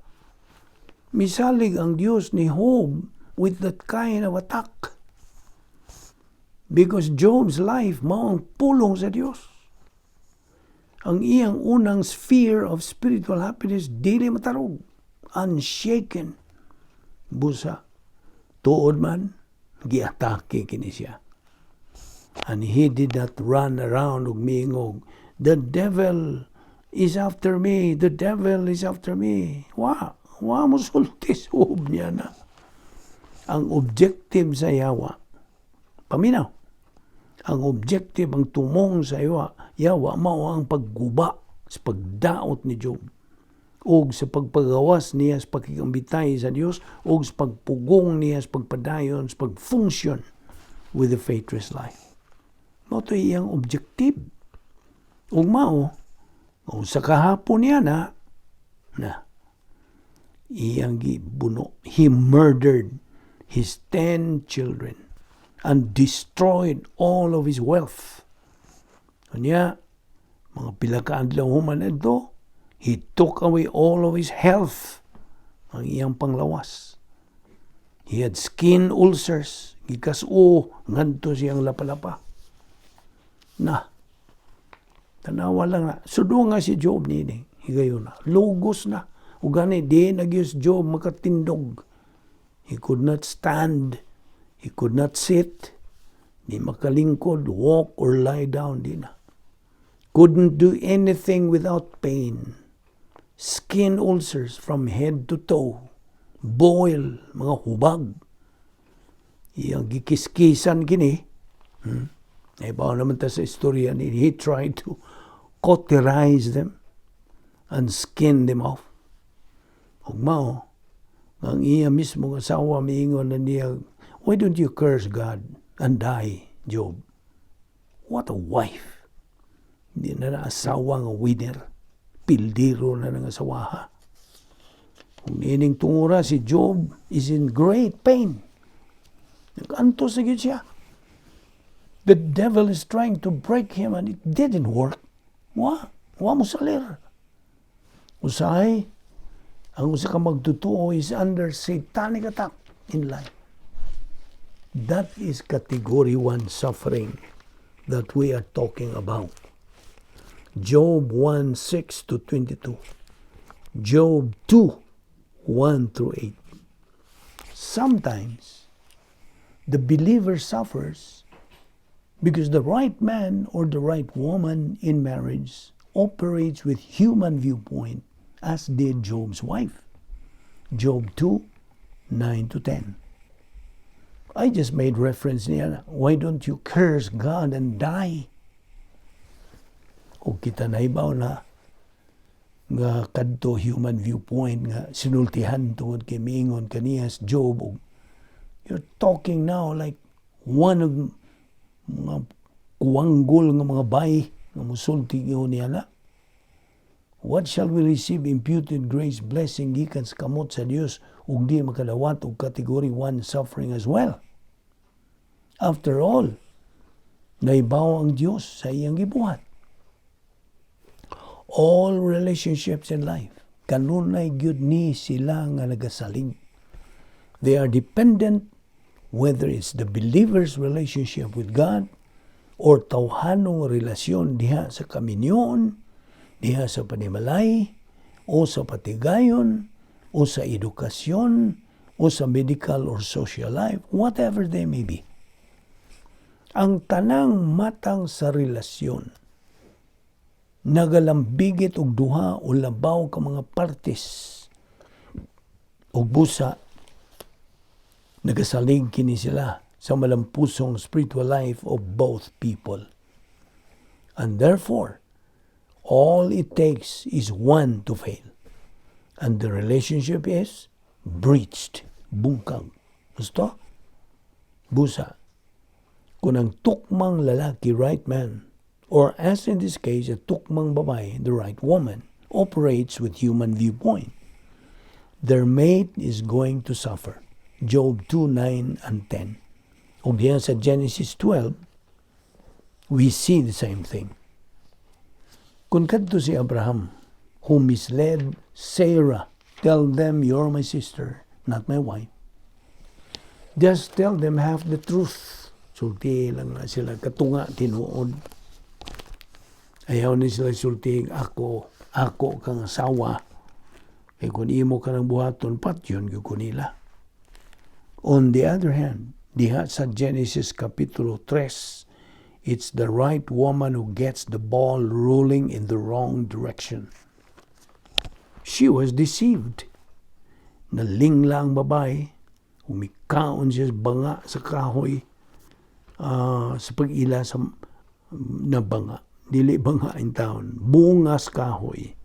Misalig ang Dios ni Job with that kind of attack. Because Job's life mao ang pulong sa Dios. Ang iyang unang sphere of spiritual happiness dili matarog, unshaken. Busa, tuod man, giatake kini siya. And he did not run around ug miingog, "The devil is after me, the devil is after me." Wa mo sulti suob niya na. Ang objective sa yawa, paminaw, ang objective, ang tumong sa yawa, mao ang pagguba sa pagdaot ni Job og sa pagpagawas niya sa pakigambitay sa Dios og sa pagpugong niya sa pagpadayon sa pag-function with the faithless life. Mao to iyang objective. Ug mao, O sa kahapon niya na, na, iyang gibuno. He murdered his 10 children and destroyed all of his wealth. Unya, mga pila ka adlaw human adto, he took away all of his health, ang iyang panglawas. He had skin ulcers, gikas-o ngadto siyang lapa-lapa. Na, tanawa lang na. Sudo nga si Job nini, higayon na. Lugos na. Ug gani, di na gyud Job makatindog. He could not stand. He could not sit. Di makalingkod, walk or lie down, di na. Couldn't do anything without pain. Skin ulcers from head to toe. Boil, mga hubag. Iyang gikiskisan kini. Nahibaw naman ta sa istorya ni he tried to cauterize them and skin them off. Ug mao, ang iya mismo nga asawa miingon na niya, "Why don't you curse God and die, Job?" What a wife! Hindi na na asawa nga winner. Pildiro na ng asawaha. Kung niining tungura, si Job is in great pain. Nag-antos na gyud siya. The devil is trying to break him and it didn't work. Wa, wa mo salir. Usahay, ang usa ka magtotoo is under satanic attack in life. That is category 1 suffering that we are talking about. Job 1:6 to 22. Job 2:1 through 8. Sometimes the believer suffers because the right man or the right woman in marriage operates with human viewpoint, as did Job's wife. Job 2:9 to 10. I just made reference niya, "Why don't you curse God and die?" O kita nahibaw na nga kadto human viewpoint nga sinultihan tungod kay miingon kaniya si Job og, "You're talking now like one of mga kuwanggol nga mga bay nga musulti niya na. What shall we receive imputed grace blessing gikan sa kamot sa Dios ug di makadawat og category 1 suffering as well? After all, naibaw ang Dios sa iyang gibuhat." All relationships in life, kanunay gyud ni sila nga nagasalig. They are dependent, whether it's the believer's relationship with God or tawhanong relasyon diha sa kaminyoon, diha sa panimalay, o sa patigayon, o sa edukasyon, o sa medical or social life, whatever they may be. Ang tanang matang sa relasyon nagalambigit og duha o labaw ka mga partes ug busa nagasalig kini sila sa malampusong spiritual life of both people. And therefore, all it takes is one to fail. And the relationship is breached. Bungkag. Gusto? Busa. Kung ang tukmang lalaki, right man, or as in this case, a tukmang babae, the right woman, operates with human viewpoint, their mate is going to suffer. Job 2, 9, and 10. Ug diyan sa Genesis 12, we see the same thing. Kung kadto si Abraham, who misled Sarah, "Tell them you're my sister, not my wife. Just tell them half the truth." Sulti lang na sila katunga tinuod. Ayaw ni sila sulti, "Ako, ako kang asawa." Kay kung imo ka ng buhaton, patyon gyud ko nila. On the other hand, diha sa Genesis Kapitulo 3, it's the right woman who gets the ball rolling in the wrong direction. She was deceived. Nalingla ang babae, umikaon siya sa banga sa kahoy, sa pag-ila sa nabanga. Dili banga in town, bunga sa kahoy.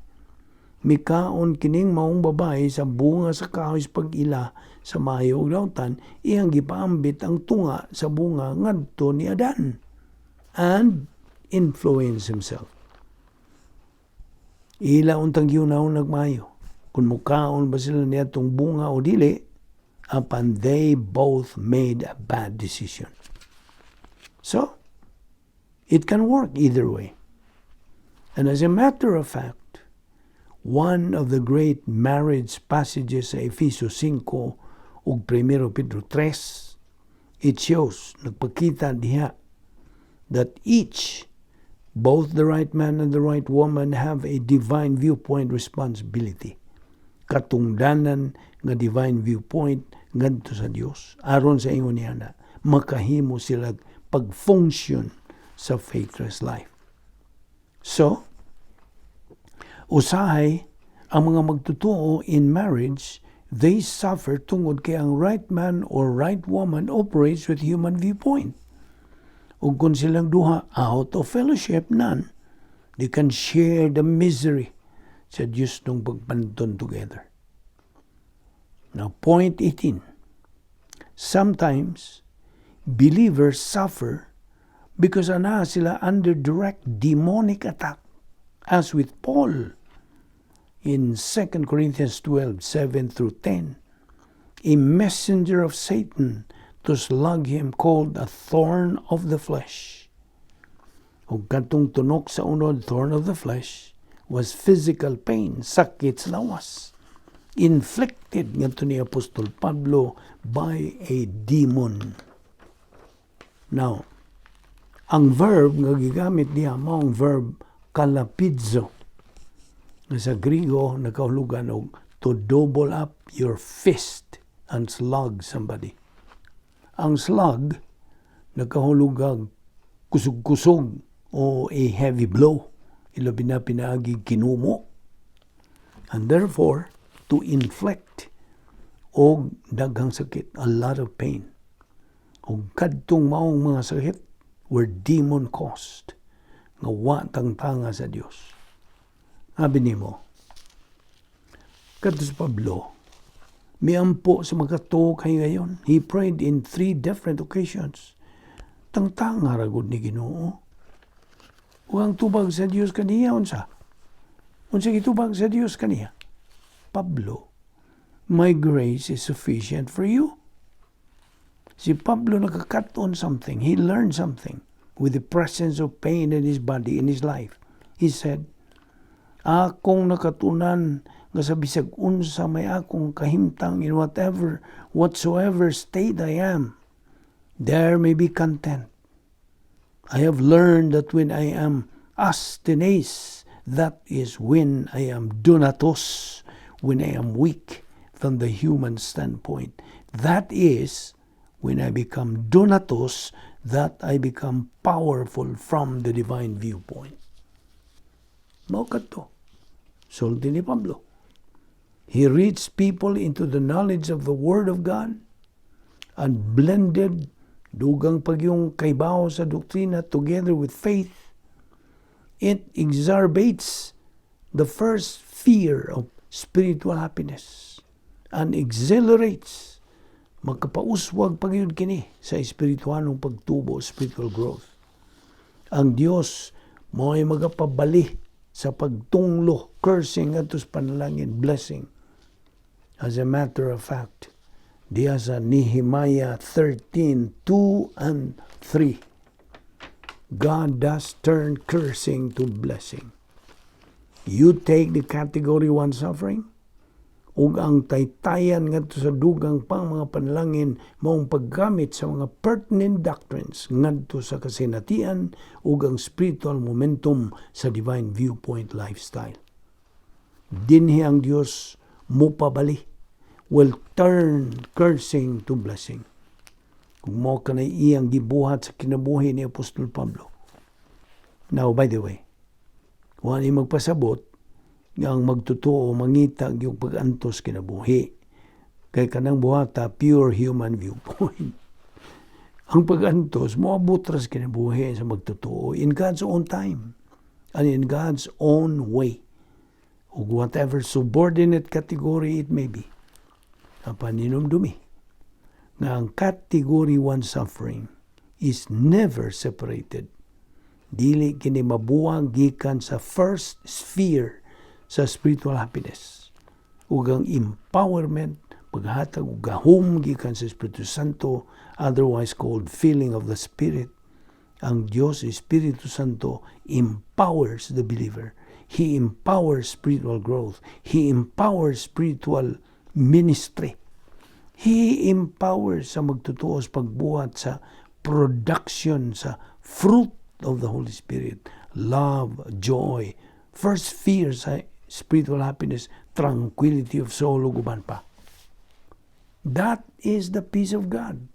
Mikaon kining maong babae sa bunga sa kahoy sa pag-ila sa maayo ug dautan, iyang gipaambit ang tunga sa bunga ngadto ni Adan and influence himself. Ila untang gihunahuna maayo kung mukaon ba sila niadtong bunga o dili, apan they both made a bad decision. So, it can work either way. And as a matter of fact, one of the great marriage passages sa Efeso 5 ug 1 Pedro 3, it shows, nagpakita diha, that each, both the right man and the right woman, have a divine viewpoint responsibility. Katungdanan nga divine viewpoint ngadto sa Dios aron sa ingon niya na makahimo sila pag-function sa faithless life. So, usahay ang mga magtotoo in marriage, they suffer tungod kay ang right man or right woman operates with human viewpoint. Ug kung silang duha out of fellowship, none, they can share the misery sa Diyos nung pagpanton together. Now, point 18. Sometimes, believers suffer because ana sila under direct demonic attack. As with Paul in 2 Corinthians 12, 7 through 10, a messenger of Satan to slug him, called a thorn of the flesh. Ug katong tunok sa unod, thorn of the flesh, was physical pain, sakit sa lawas, inflicted ngadto ni Apostol Pablo by a demon. Now, ang verb nga gigamit niya mao ang verb kalapidzo. Nga sa Grigo nakahulugan og to double up your fist and slug somebody. Ang slug nakahulugan kusog-kusog o a heavy blow, ilabi na pinaagi kinumo. And therefore, to inflict og daghang sakit, a lot of pain. Og kadtong maong mga sakit were demon caused nga wa tangtanga sa Dios. Abi nimo, kadto si Pablo, miampo sa makatuo kay gayon. He prayed in three different occasions. Tangtanga ra gud ni Ginoo. Ug ang tubag sa Dios kaniya unsa? Unsa gitubag sa Dios kaniya? "Pablo, my grace is sufficient for you." Si Pablo nakakat-on something. He learned something with the presence of pain in his body, in his life. He said, "Akong nakatunan nga sa bisag unsa may akong kahimtang, in whatever, whatsoever state I am, there may be content. I have learned that when I am asthenes, that is when I am dunatos, when I am weak from the human standpoint. That is when I become dunatos, that I become powerful from the divine viewpoint." Mao kadto. Sulti ni Pablo. He reached people into the knowledge of the Word of God and blended dugang pagyung kaybaw sa doktrina together with faith. It exacerbates the first sphere of spiritual happiness and exhilarates, makapauswag pagyud kini sa espiritualong pagtubo, spiritual growth. Ang Dios mao'y magapabali sa pagtunglo, cursing, ngadto sa panalangin, blessing. As a matter of fact, diya sa Nehemiah 13, 2 and 3, God does turn cursing to blessing. You take the category 1 suffering, ug ang taytayan ngadto sa dugang pang mga panalangin maong paggamit sa mga pertinent doctrines ngadto sa kasinatian ug ang spiritual momentum sa divine viewpoint lifestyle. Dinhi ang Dios mupabali, will turn cursing to blessing. Kung mao kanay iyang gibuhat sa kinabuhi ni Apostol Pablo. Now, by the way, wa ni magpasabot nga ang magtotoo mangita yung pag-antos kinabuhi. Kay kanang buhata, pure human viewpoint. Ang pag-antos, moabot ra sa kinabuhi sa magtotoo in God's own time and in God's own way. Ug whatever subordinate category it may be. Apan hinumdumi nga ang category 1 suffering is never separated. Dili kini mabuwag gikan sa first sphere. sa spiritual happiness. Ug ang empowerment, paghatag og gahom gikan sa Espiritu Santo, otherwise called filling of the Spirit. Ang Dios Espiritu Santo empowers the believer. He empowers spiritual growth. He empowers spiritual ministry. He empowers sa magtotoo sa pagbuhat sa production sa fruit of the Holy Spirit. Love, joy, first sphere sa spiritual happiness, tranquility of soul, ug uban pa. That is the peace of God,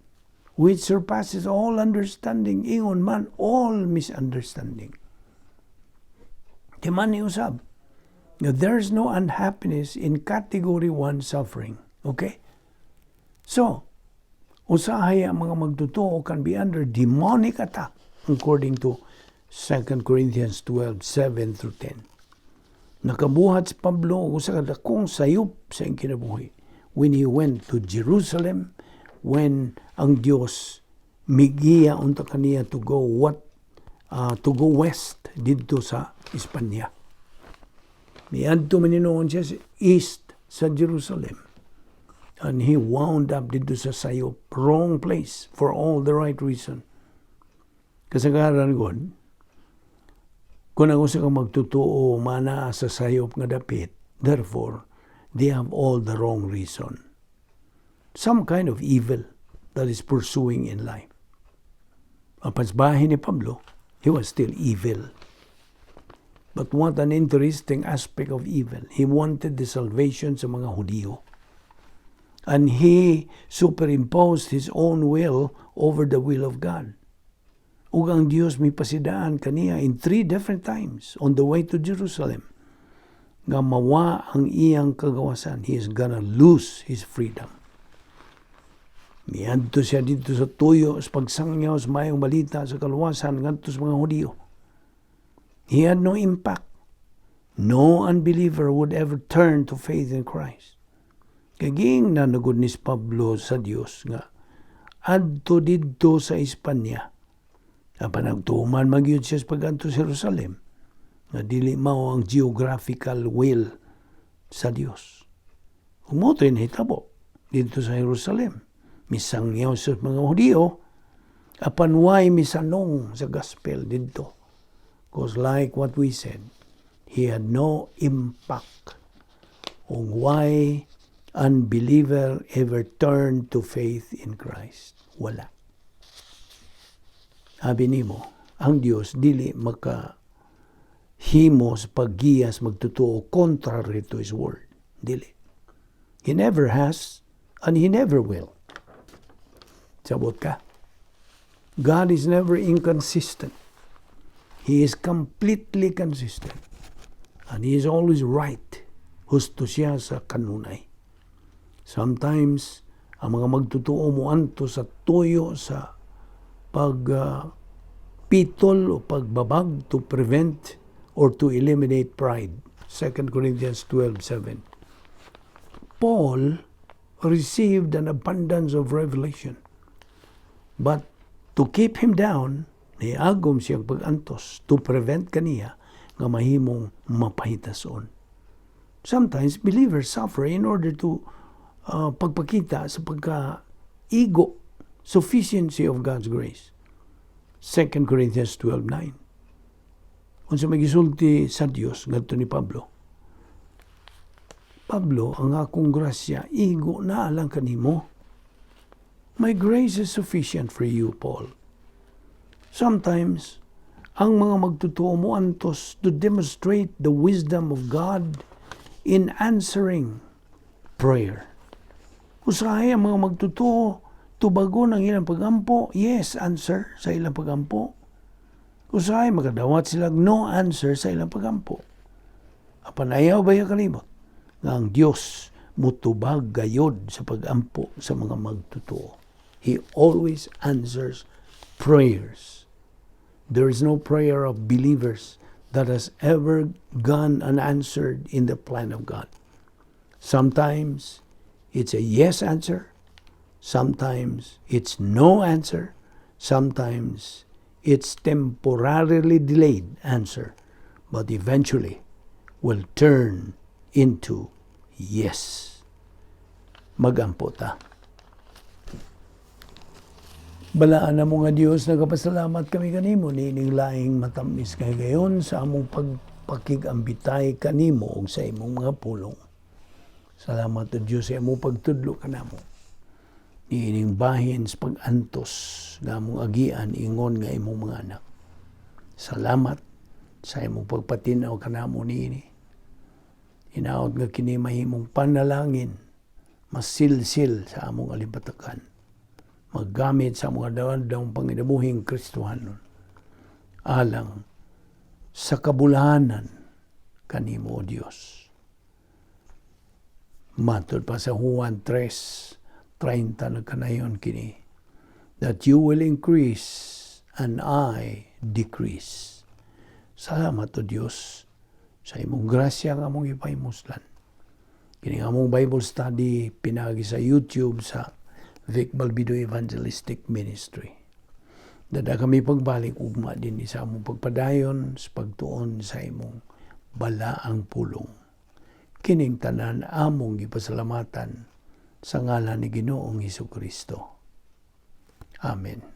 which surpasses all understanding, ingon man all misunderstanding. Di man ni usab. Now, there's no unhappiness in category 1 suffering. Okay? So, usahay ang mga magtotoo can be under demonic attack according to 2 Corinthians 12, 7 through 10. Nakabuhat si Pablo og usa ka dakong sayop sa iyang kinabuhi when he went to Jerusalem, when ang Dios migiya unta kaniya to go west didto sa Espanya. Miadto man noon siya sa east sa Jerusalem. And he wound up didto sa sayop, wrong place for all the right reason. Kasagaran god, kung ang usa ka magtotoo mana sa sayop nga dapit, therefore, they have all the wrong reason. Some kind of evil that is pursuing in life. Apan sa bahin ni Pablo, he was still evil. But what an interesting aspect of evil. He wanted the salvation sa mga Hudiyo. And he superimposed his own will over the will of God. Ug ang Dios mipasidaan kaniya in three different times on the way to Jerusalem nga mawa ang iyang kagawasan. He is gonna lose his freedom. Miadto siya didto sa tuyo sa pagsangyaw sa maayong balita sa kaluwasan ngadto sa mga Hudiyo. He had no impact. No unbeliever would ever turn to faith in Christ. Kay giingnan na gud ni Pablo sa Dios nga adto didto sa Espanya. Apan nagtuman magyud siya sa pag-adto sa Jerusalem nga dili mao ang geographical will sa Dios. Ug mao to'y nahitabo didto sa Jerusalem. Misangyaw sa mga Hudiyo, apan way misanong sa gospel didto. Because like what we said, he had no impact on why unbeliever ever turned to faith in Christ. Wala. Abi nimo, ang Dios dili maka himo sa paggiya sa magtotoo contrary to His word. Dili. He never has and He never will. Sabot ka. God is never inconsistent. He is completely consistent. And He is always right. Husto siya sa kanunay. Sometimes, ang mga magtotoo mo anto sa tuyo sa pag pitol o pagbabag to prevent or to eliminate pride. 2 Corinthians 12:7. Paul received an abundance of revelation. But to keep him down, niagom siyang pag-antos to prevent kaniya nga mahimong mapahitason. Sometimes believers suffer in order to pagpakita sa pagka-ego, sufficiency of God's grace. 2 Corinthians 12:9. Unsa may gisulti sa Dios ngadto ni Pablo? "Pablo, ang akong grasya igo na lang kanimo. My grace is sufficient for you, Paul." Sometimes, ang mga magtotoo mo antos to demonstrate the wisdom of God in answering prayer. Usahay ang mga magtotoo, tubagon ang ilang pagampo, yes answer sa ilang pagampo. Usahay makadawat sila no answer sa ilang pagampo. Apan ayaw ba kalimot nga ang Dios mutubag gayod sa pagampo sa mga magtotoo? He always answers prayers. There is no prayer of believers that has ever gone unanswered in the plan of God. Sometimes it's a yes answer. Sometimes it's no answer. Sometimes it's temporarily delayed answer. But eventually, will turn into yes. Magampo ta. Balaan na mo nga Diyos, nagapasalamat kami kanimo niining laing matamis kay gayon sa among pagpakig-ambitay kanimo ug sa imong mga pulong. Salamat o Diyos sa imong pagtudlo kanamo niining bahin sa pag-antos nga among agian ingon nga imong mga anak. Salamat sa imong pagpatinaw kanamo niini. Hinaot nga kini mahimong panalangin, masilsil sa among alimpatakan, maggamit sa mga adlaw panginabuhing Kristohanon alang sa kabulahanan kanimo, O Dios. Matod pa sa Juan 3:30, nagkanayon kini, that you will increase and I decrease. Salamat, O Dios, sa imong grasya nga among ipahimuslan. Kini nga among Bible study pinagi sa YouTube sa Vic Balbido Evangelistic Ministry. Dada kami pagbalik ugma din sa among pagpadayon sa pagtuon sa imong balaang pulong. Kining tanan among gipasalamatan sa ngalan ni Ginoong Hesus Kristo. Amen.